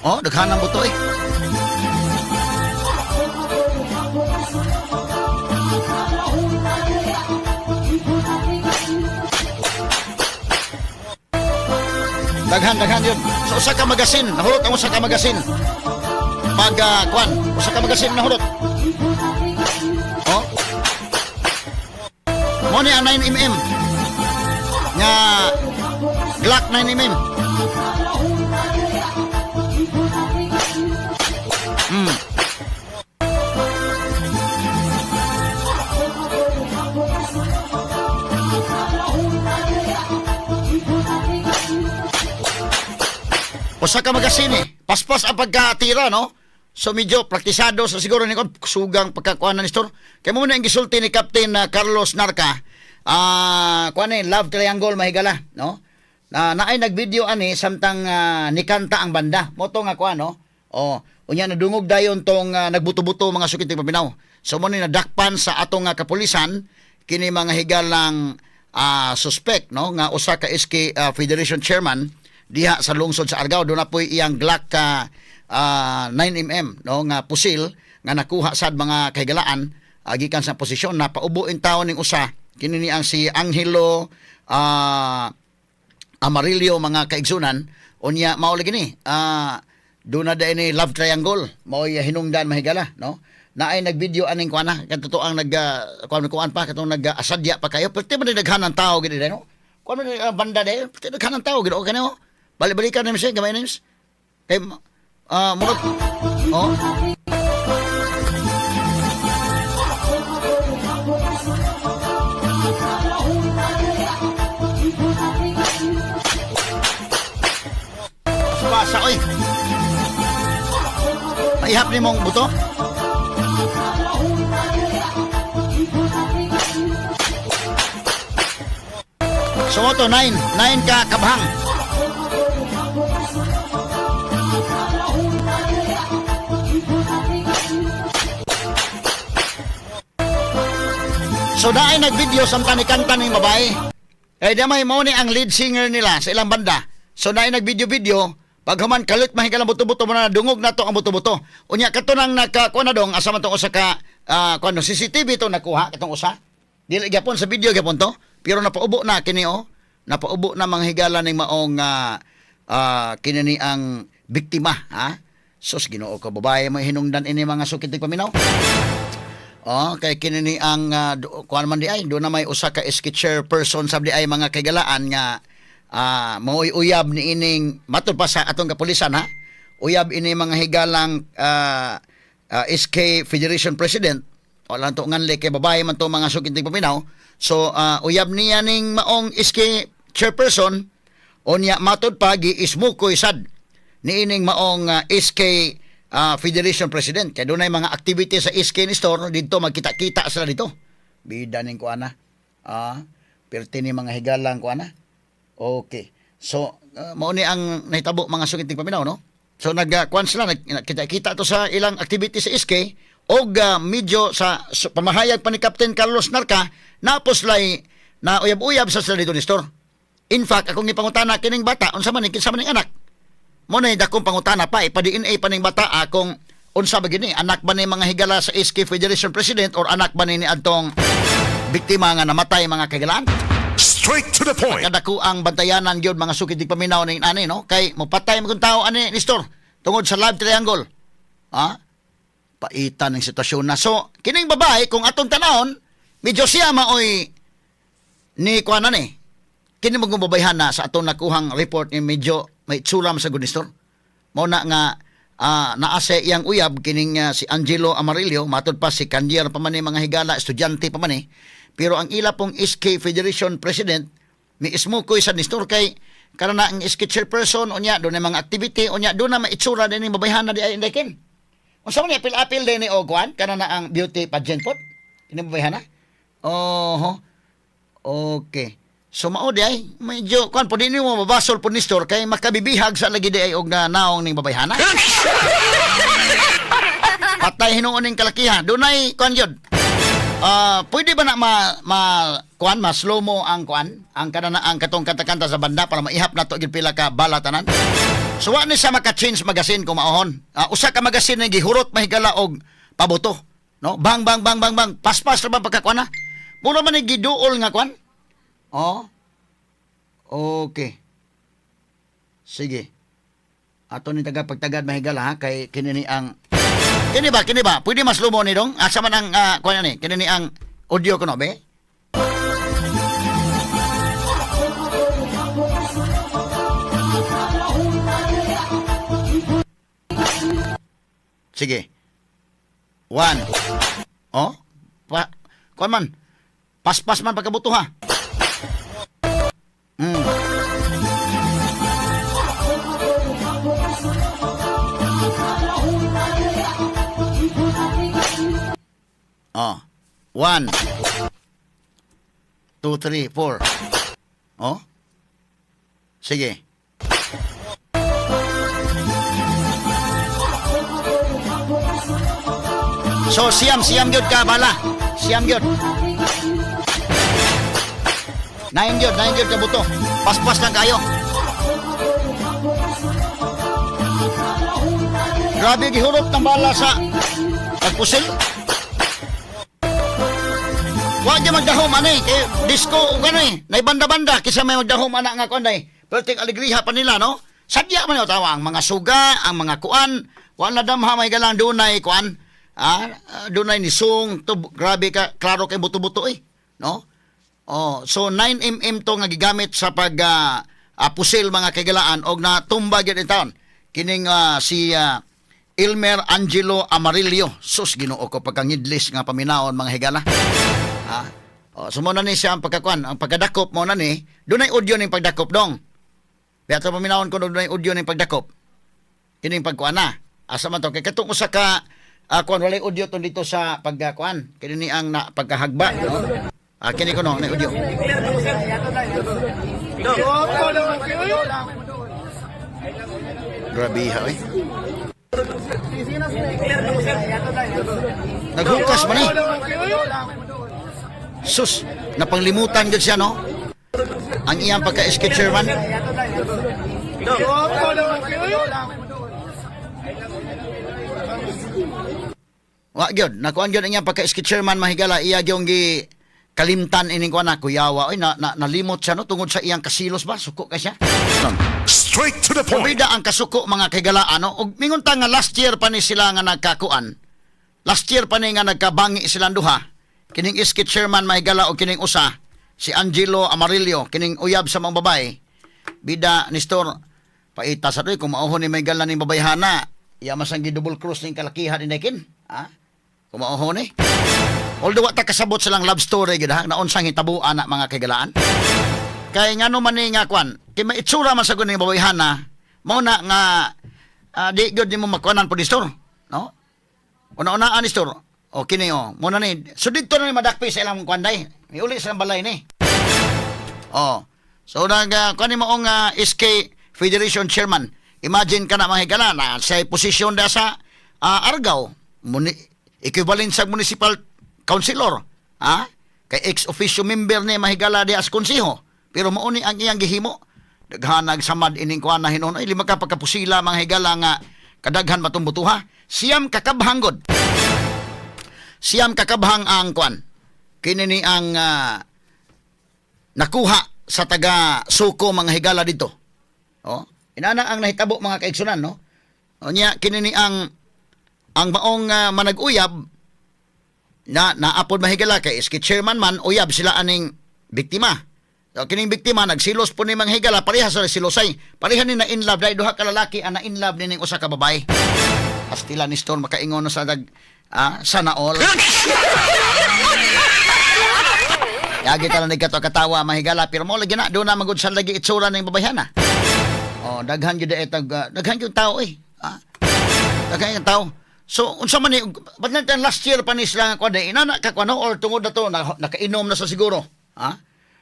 Oh, daghan ang buto eh. Daghan, daghan yun. So, usa ka magasin. Nahurot ang usa ka magasin. Pag, kwan, usa ka magasin nahurot. Oh. Mo ni ang 9mm. Nga, Glock 9mm. Usa ka magasin eh. Paspas ang pagkatira, no? So medyo praktisado sa siguro ni sugang pagkakuha na ni Stor. Kaya mo na ang gisulti ni Captain Carlos Narca. Kuan eh, love triangle mahigala, no? Na naay nagvideo ani samtang nikanta ang banda. Moto nga kuan, no? Oh, unya nadungog dayon tong nagbuto-buto mga sukit paminaw. So mo ni nadakpan sa atong kapulisan kini mga higalang suspect, no, nga usa ka SK Federation chairman diha sa lungsod sa Argao. Doon na po'y iyang Glock 9mm no nga pusil nga nakuha sad mga kahigalaan Gikan sa posisyon napaubo in taon ning usa kini ni ang si Angelo Amarillo, mga kaigsunan. Unya mao lagi ni doon na dahil ni love triangle mao'y hinungdan, mahigala, no? Naay nagvideo aning kuan na katotoo ang nag kuan kuan pa katong nag-asadya pa kayo, pero man daghan ang tao gid, no? Kuan man banda dai, pero daghan ang tao gid okay no. Balik-balikan namin siya gamay names kay murag oh. Pasa oy. Maihap ni mong buto. So to 9, 9 ka kabhang. So naay nagvideo samtang ni kanta ning babae. Eh di may mao ni ang lead singer nila sa ilang banda. So naay nagvideo-video pag human kalit mahigala buto-buto mo na dungog na to ang buto-buto. Unya kato nang naka kuan na dong asa man tong usa ka kuan no CCTV to nakuha katong usa. Dili gyapon sa video gyapon to, pero napaubo na kini oh. Napaubo na mga higala ning maong kini ni ang biktima ha. Sus, Ginoo ko, babae may hinungdan ini, mga sukit paminaw. Oh, kay kini ni ang kuan man di ay do na may usa ka SK chairperson sab di ay, mga kaigalaan, nga mao'y uyab ni ining matud pa sa atong kapulisan ha. Uyab ini mga higalang SK Federation President. Wala to nganli kay babae man to, mga sukinting paminaw. So uyab niya ning maong SK chairperson. Unya matud pa giismukoy sad niining maong SK Federation President kay dunay mga activity sa SK ni store didto, magkita-kita sila dito. Bida ning kuana. Perti ni mga higalang kuana. Okay. So mao ni ang nahitabo, mga sukinting paminaw, no? So nag kuan sila, nagkita-kita to sa ilang activity sa SK og medyo sa pamahayag pa ni Captain Carlos Narca napos lay na uyab-uyab sa sila dito ni store. In fact, akong gipangutana kining bata, unsa man ni, kinsa man ning anak? Mo na dakong pangutana pa, ipa-DNA pa ning bata akong unsa ba gini, anak ba ni mga higala sa SK Federation President or anak ba ni adtong biktima nga namatay, mga kaigalaan? Straight to the point. Kadako ang bantayanan gyud, mga sukid paminaw ning ani, no, kay mopatay man kung tao ani ni store tungod sa love triangle. Ha? Paitan ng sitwasyon na. So, kining babae kung atong tanawon, medyo siya maoy ni kuan ni. Kini mo babayhan na sa atong nakuhang report ni medyo may tsulam sa good store. Mao na nga naa sa iyang uyab kining si Angelo Amarillo, matod pa si Kandier pa man ni mga higala, estudyante pa man eh. Pero ang ila pong SK Federation President ni ismukoy sa nistor kay karana ang SK chairperson, unya doon na mga activity, unya doon na maitsura din ni babayhan na di ay indekin. Unsa man ni apil-apil din ni og kuan kana na ang beauty pageant pod kini babayhan na. Oho. Okay. So mao di ay medyo kuan po dinhi mo mabasol po ni store kay makabibihag sa lagi di ay og na naong ning babayhana. Patay hinuon ning kalakiha. Dunay kuan gyud. Pwede ba na ma, ma kuan ma slow mo ang kuan ang kanana ang katong kanta-kanta sa banda para maihap na to gyud pila ka bala tanan? So wa ni siya maka-change magazine kung maohon. Usa ka magazine na gihurot mahigala og pabuto. No? Bang bang bang bang bang, paspas ra ba pagkakuan na? Mura man ni giduol nga kuan. Oh. Okay. Sige. Ato ni taga pagtagad mahigala ha, kay kini ni ang kini ba pwede mas lumo ni dong asa man ang kuan ni kini ni ang audio kuno be. Sige. One. Oh? Pa, kuan man. Paspas man pagkabuto ha. Oh. 1, 2, 3, 4. Oh? Sige. So, siyam, siyam gyud ka bala. Siyam gyud. 9 gyud, 9 gyud ka buto. Paspas lang kayo. Grabe gihurot ng bala sa pagpusil. gyud magdahom ani kay disco ug ano eh, nay banda-banda kisa may magdahom ana nga kuan day. Perting alegriha pa nila, no? Sadya man tawa ang mga suga, ang mga kuan, wala damha may galang dunay kuan. Dunay ni sung to, grabe ka klaro kay buto-buto eh, no? Oh, so 9 mm to nga gigamit sa pag pusil, mga kaigalaan, og natumba gyud in taon. Kining si Ilmer Angelo Amarillo. Sus, Ginoo ko, pagkangidlis nga paminaon, mga higala. Ah. Oh, so mo na ni siya ang pagkakuan, ang pagkadakop mo na ni, dunay audio ning pagdakop dong. Kaya ito paminawon ko, dunay audio ning pagdakop. Kining pagkuan na. Asa man to kay katong usa ka kuan, walay audio to dito sa pagkuan. Kini ni ang na, pagkahagba, no? Kini ko no, na audio. Grabe ha, eh. Naghukas man eh. Sus, napanglimutan gud siya, no? Ang iyang pagka-SK chairman. Wa gyud, nakuan gyud ang iyang pagka-SK chairman, mahigala, iya gyud gi kalimtan ining kuan na kuyawa oy, na nalimot siya, no, tungod sa iyang kasilos ba, suko kay siya. Straight to the point. Pabida ang kasuko, mga kaigalaan, no? Og mingon ta nga last year pa ni sila nga nagkakuan. Last year pa ni nga nagkabangi silang duha. Kining SK chairman, mahigala, og kining usa si Angelo Amarillo, kining uyab sa mga babae. Bida Nestor, paita sa doy kung mauho ni mahigala ning babayhana. Iya masang gi-double cross ning kalakihan ni kin. Ha? Kung mauho ni. Although wa ta kasabot silang love story gid ha, naunsang hitabuan na, mga kaigalaan. Kay ngano man ni nga kwan, kay maitsura man sa ning babayhana, mao na nga di gyud nimo makuanan po, Nestor, no? Una-unaan, Nestor. O kini oh, mo na ni. So didto na ni madakpi sa ilang kwan day. Miuli sa ilang balay ni. Oh. So nag kuan ni maong SK Federation Chairman. Imagine ka na, mga higala, na sa posisyon da sa Argao, equivalent sa municipal councilor. Ha? Kay ex officio member ni mahigala di as konseho. Pero mao ni ang iyang gihimo. Daghanag samad ining kuan na hinon. Ay, lima ka pagkapusila, mga higala, nga kadaghan matumbutuha. 9 kakabhang god. 9 kakabhang ang kuan. Kini ni ang nakuha sa taga Suko, mga higala, dito. Oh, inana ang nahitabo, mga kaigsunan, no? O nya kini ni ang maong manag-uyab na naapod, mahigala, kay iski chairman man uyab sila aning biktima. So, kining biktima nagsilos po ni mga higala, pareha sa silosay. Pareha ni na in love dahil duha ka lalaki ang na in love nining usa ka babae. Pastila ni Stone makaingon na sa dag sana all. Yagi ta lang kato katawa, mahigala, pero mo lagi na doon na magud sa lagi itsura ng babayhana. Oh, daghan gyud etag daghan gyud tao eh. Daghan gyud tao. So unsa man ni ba't natin last year pa ni sila nga kuan inana ka kuan, no? Or tungod na to na, nakainom na sa siguro. Ha?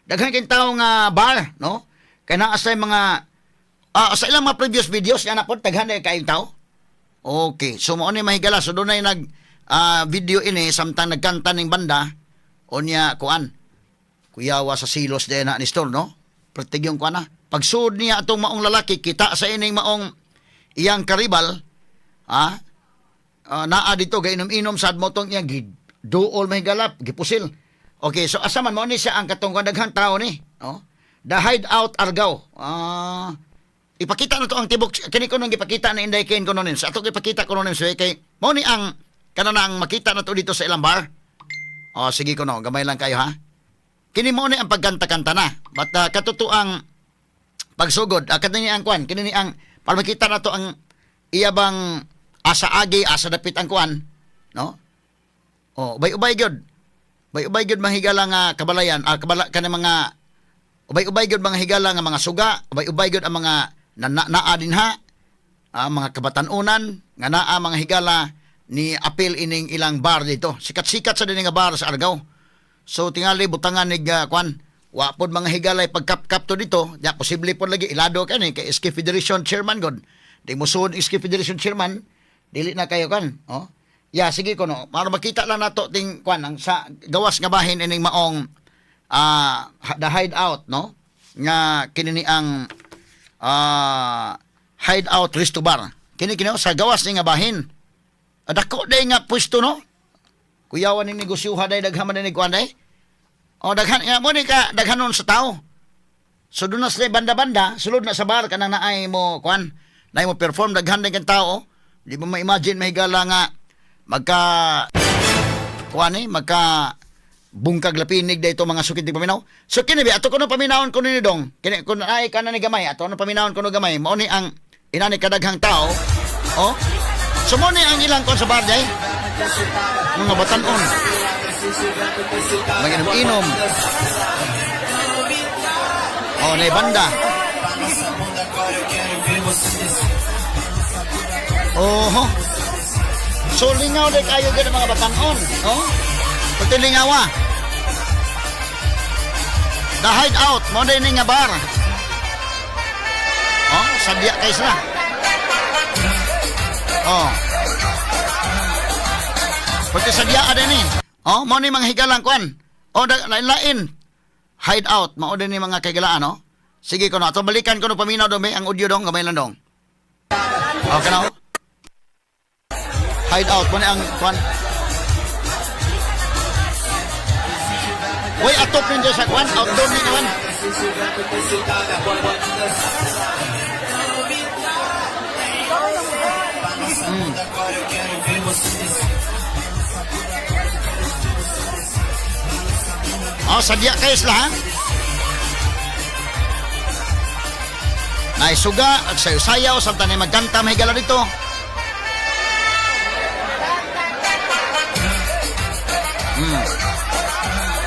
Daghan kay tao nga bar, no? Kay naa sa mga sa ilang mga previous videos na pod daghan na kayong tao. Okay, so mao ni, mahigala, so dunay nag video ini samtang nagkanta ning banda unya kuan. Kuyawa sa silos din na ni Store, no? Pertig yung kuan na. Pagsuod niya atong maong lalaki, kita sa ining maong iyang karibal, ha? Naa dito, gainom-inom sad mo tong iyang duol, mahigala, gipusil. Okay, so asa man mo ni siya ang katong kuan, daghang tao ni, no? The Hideout Argao. Ipakita na to ang tibok kini ko nang gipakita na Inday Ken kuno nin. Sa ato gipakita kuno nin kay mao ni ang kana ang makita na to dito sa ilang bar. Oh, sige kuno, gamay lang kayo ha. Kini mo ni ang pagkanta-kanta na. But katotoang pagsugod, kini ang kuan, kini ni ang para makita na to ang iya bang asa agi, asa dapit ang kuan, no? Oh, ubay-ubay gyud. Ubay-ubay gyud, mahigala, nga kabalayan, kabala kanang mga ubay-ubay gyud, mga higala, nga mga suga, ubay-ubay gyud ang mga naa dinha, mga kabatanunan nga naa, mga higala, ni apil ining ilang bar dito. Sikat-sikat sa dinhi nga bar sa Argao. So tingali butangan ni kuan, wa pod, mga higalay, pagkap-kap to dito, ya posible pod lagi ilado kani kay SK Federation Chairman god. Di musuod SK Federation Chairman, dili na kayo kan, oh. Ya sige kuno, para makita lang nato ting kuan ang sa gawas nga bahin ining maong The Hideout, no? Nga kini ni ang Hideout Resto Bar. Kini kini sa gawas ni nga bahin. Dako day nga pwesto, no? Kuyawan ni negosyoha day, daghan man ni kuan day. O daghan nga mo ni ka daghanon sa tao. So doon na sila banda-banda, sulod na sa bar kanang naay mo kuan, naay mo perform daghan din kang tao. Di mo ma-imagine, mahigala, nga magka kuan eh, magka bungkag lapinig dito mga sukid di paminaw. So kini bi ato kuno paminawon kuno ni dong. Kini kun ay kana ni gamay, ato ano paminawon kuno gamay. Mao ni ang inani kadaghang tao. Oh. So mo ni ang ilang kon sa bar day. Mga batanon. Maginom-inom. Oh, na banda. Oho. So lingaw day kayo gyud ang mga batanon, oh. Pati lingawa. The Hideout, mo day ni nga bar. Oh, sadya kay sila. Oh. Pati sadya ada ni. Oh, mo ni mga higalang kuan. Oh, lain-lain. Hideout, mao din ni mga kaigalaan, no? Sige kono, ato balikan kono paminaw dong, ang audio dong, gamay lang dong. Okay na. Hideout, mo ni ang kuan. Uy, atop ninyo sa kuan, outdoor ni kuan. Oh, sadya kayo sila, ha? Naisuga, at sayo-sayaw, samtang na magkanta, mahigala dito.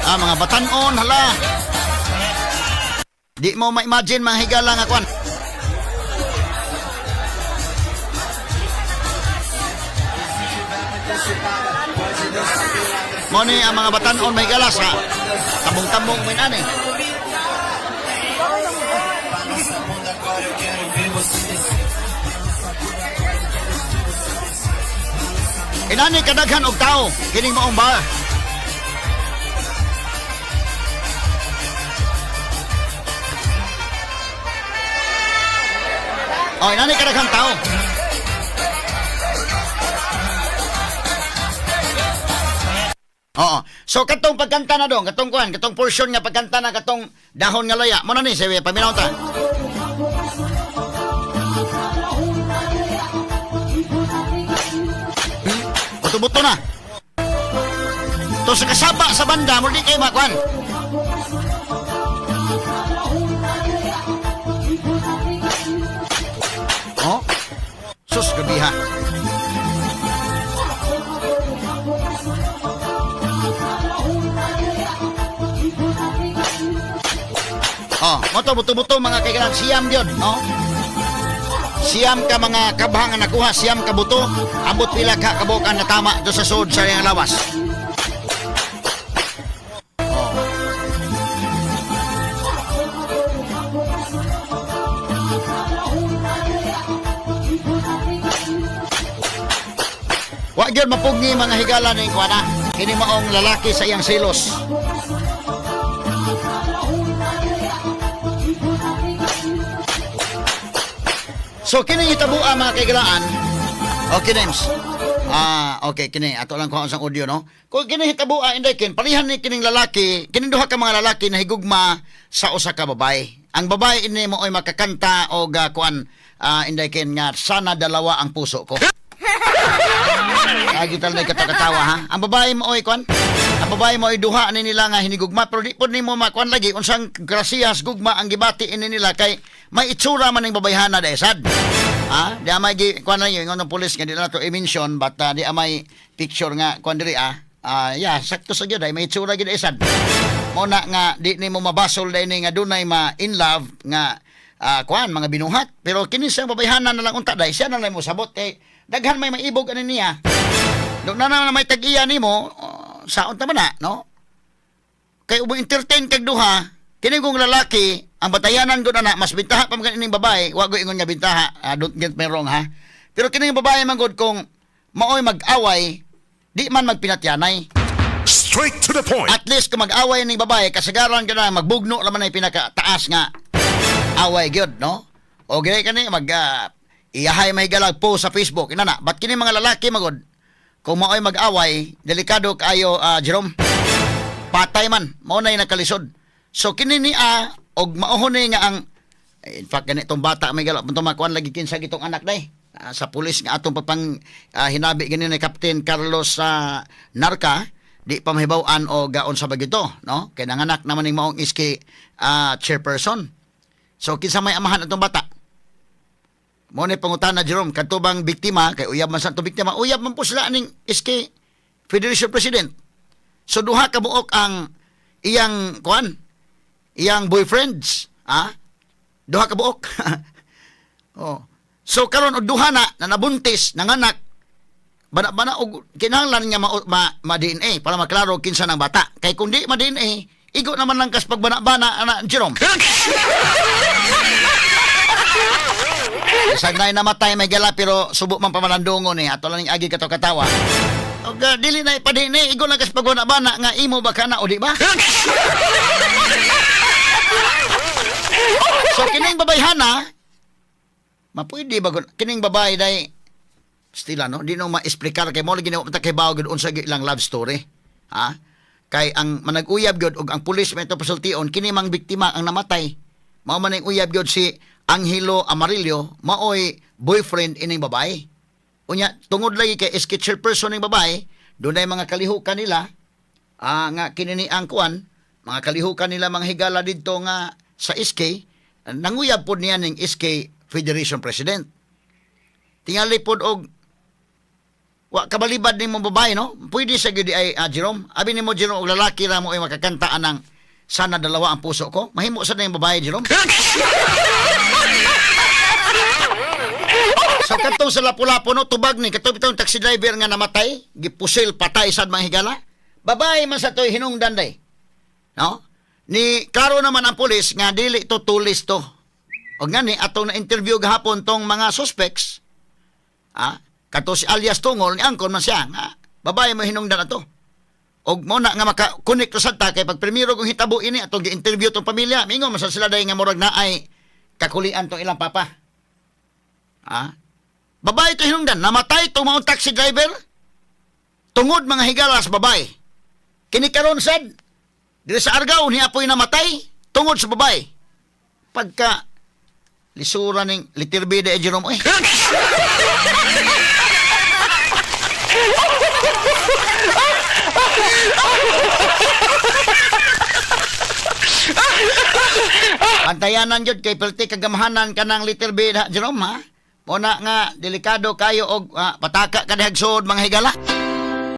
Ah, mga batanon, hala. Di mo ma-imagine mga higala nga kwan. Mo ni ang mga batanon may higala sa tambong-tambong mo ani. Inani kadaghan og tao kining maong bar. Oh, inani kadaghan tao. Oo. So katong pagkanta na dong, katong kuan, katong portion nga pagkanta na katong dahon nga laya. Mo na ni sige paminaw ta. Buto-buto na. To sa kasaba sa banda, mo di kay makuan. Oh. Sus, gabiha. Oh, moto buto-buto mga kaibigan, siyam yun, no? Siyam ka mga kabhang nga nakuha, siyam ka buto, ambot pila ka kabuk ang natama do sa sud sa iyang lawas. Oh. Wa gyud mapugni mga higala ning kuana. Kini maong lalaki sa iyang selos. So kini hitabua mga kaigalaan. Okay, names. Ah, okay kini ato lang kuhaon sang audio, no. Kung kini hitabua, inday kin parihan ni kining lalaki, kining duha ka mga lalaki na higugma sa usa ka babae. Ang babae ini mo oy makakanta og kuan inday kin nga "Sana Dalawa ang Puso Ko". Lagi tal na katakatawa ha. Ang babae mo oy kuan. Ang babae mo oy duha ni nila nga hinigugma pero di pod nimo makuan lagi unsang grasiyas gugma ang gibati ini nila kay may itsura man ning babayhana dai sad. Ha? Di amay gi kuan lang yun ingon ng pulis nga di na to i-mention but di amay picture nga kuan diri ah. Ah, yeah, sakto sa gyud ay may itsura gyud sad. Mo na nga di nimo mabasol dai ni nga dunay ma in love nga kuan mga binuhat pero kini siyang babayhana na lang unta dai siya na lang mo sabot kay daghan may maibog ani niya. Do na na may tag-iya nimo, oh, saon ta man na, no? Kay ubo entertain kag duha, kini kong lalaki, ang batayanan ko na na, mas bintaha pa man ining babae, wa ko ingon nga bintaha, don't get me wrong ha. Pero kini babae man gud kung maoy mag-away, di man magpinatyanay. Straight to the point. At least kung mag-away ning babae, kasagaran ka na magbugno raman ay pinakataas nga away gyud, no? O gani kani mag iyahay may galag po sa Facebook. Ina na, but kini mga lalaki magod kung maoy mag-away, delikado kaayo, Jerome. Patay man, mao nay nakalisod. So kini niya og mauhon ni nga ang, in fact, ganitong bata may gala punto makuan lagi kinsa gitong anak day. Sa pulis nga atong papang hinabi gani ni Captain Carlos sa Narca, di pa mahibaw-an o gaon sa bagito, no? Kay nanganak naman ning maong iski chairperson. So kinsa may amahan atong bata? Mo ni pangutana, Jerome, kadto bang biktima, kay uyab man sa atong biktima, uyab man po sila ning SK Federation President. So duha ka buok ang iyang kuan, iyang boyfriends, ah? Duha ka buok. Oh. So karon og duha na na nabuntis, nanganak, bana-bana og kinahanglan nga ma DNA para maklaro kinsa nang bata. Kay kung di ma DNA, igo naman lang kas pagbana-bana ana, Jerome. Isang na namatay may gala pero subo man pamalandungon ni ato lang ning agi kato katawa. Og dili na ipa-DNA, igo lang kas pagbana-bana nga imo ba kana o di ba? So kining babayhana, mapwede ba kining babae day stila, no, di no maexplikar kay mo lagi na kay bawo gud unsa gyud ilang love story, ha? Kay ang manag-uyab gyud og ang pulis may pasultion kini mang biktima ang namatay, mao man ang uyab gyud si Angelo Amarillo, maoy boyfriend ining babae. Unya tungod lagi kay SK chairperson ning babae, dunay mga kalihukan nila nga kini ni ang kuan, mga kalihukan nila, mga higala didto nga sa SK, nanguyab pod niya ning SK Federation President. Tingali pod og wa kabalibad nimo babae, no? Pwede sa gyud ay Jerome. Abi nimo, Jerome, og lalaki ra mo ay makakanta anang "Sana Dalawa ang Puso Ko". Mahimo sa ning babae, Jerome. So katong sa Lapu-Lapu, no, tubag ni katong bitong taxi driver nga namatay, gipusil patay sad mga higala. Babae man sa toy hinungdan day. No? Ni klaro naman ang pulis nga dili to tulis to. Og ngani atong na interview gahapon tong mga suspects. Kato si alias Tungol ni angkon man siya nga babae mo hinungdan ato. Og mo na nga maka-connect ra sad ta kay pag primero kung hitabo ini atong gi-interview tong pamilya, mingon man sa sila day nga murag naay kakulian tong ilang papa. Babae to hinungdan, namatay tong maong taxi driver tungod mga higala sa babae. Kini karon sad diri sa Argao ni apoy namatay tungod sa babae. Pagka lisura ning litirbi de Jerome oy. Pantayanan jud kay perti kagamhanan kanang litirbi na, Jerome, ha. Mo na nga delikado kayo og pataka ka dihag suod mga higala.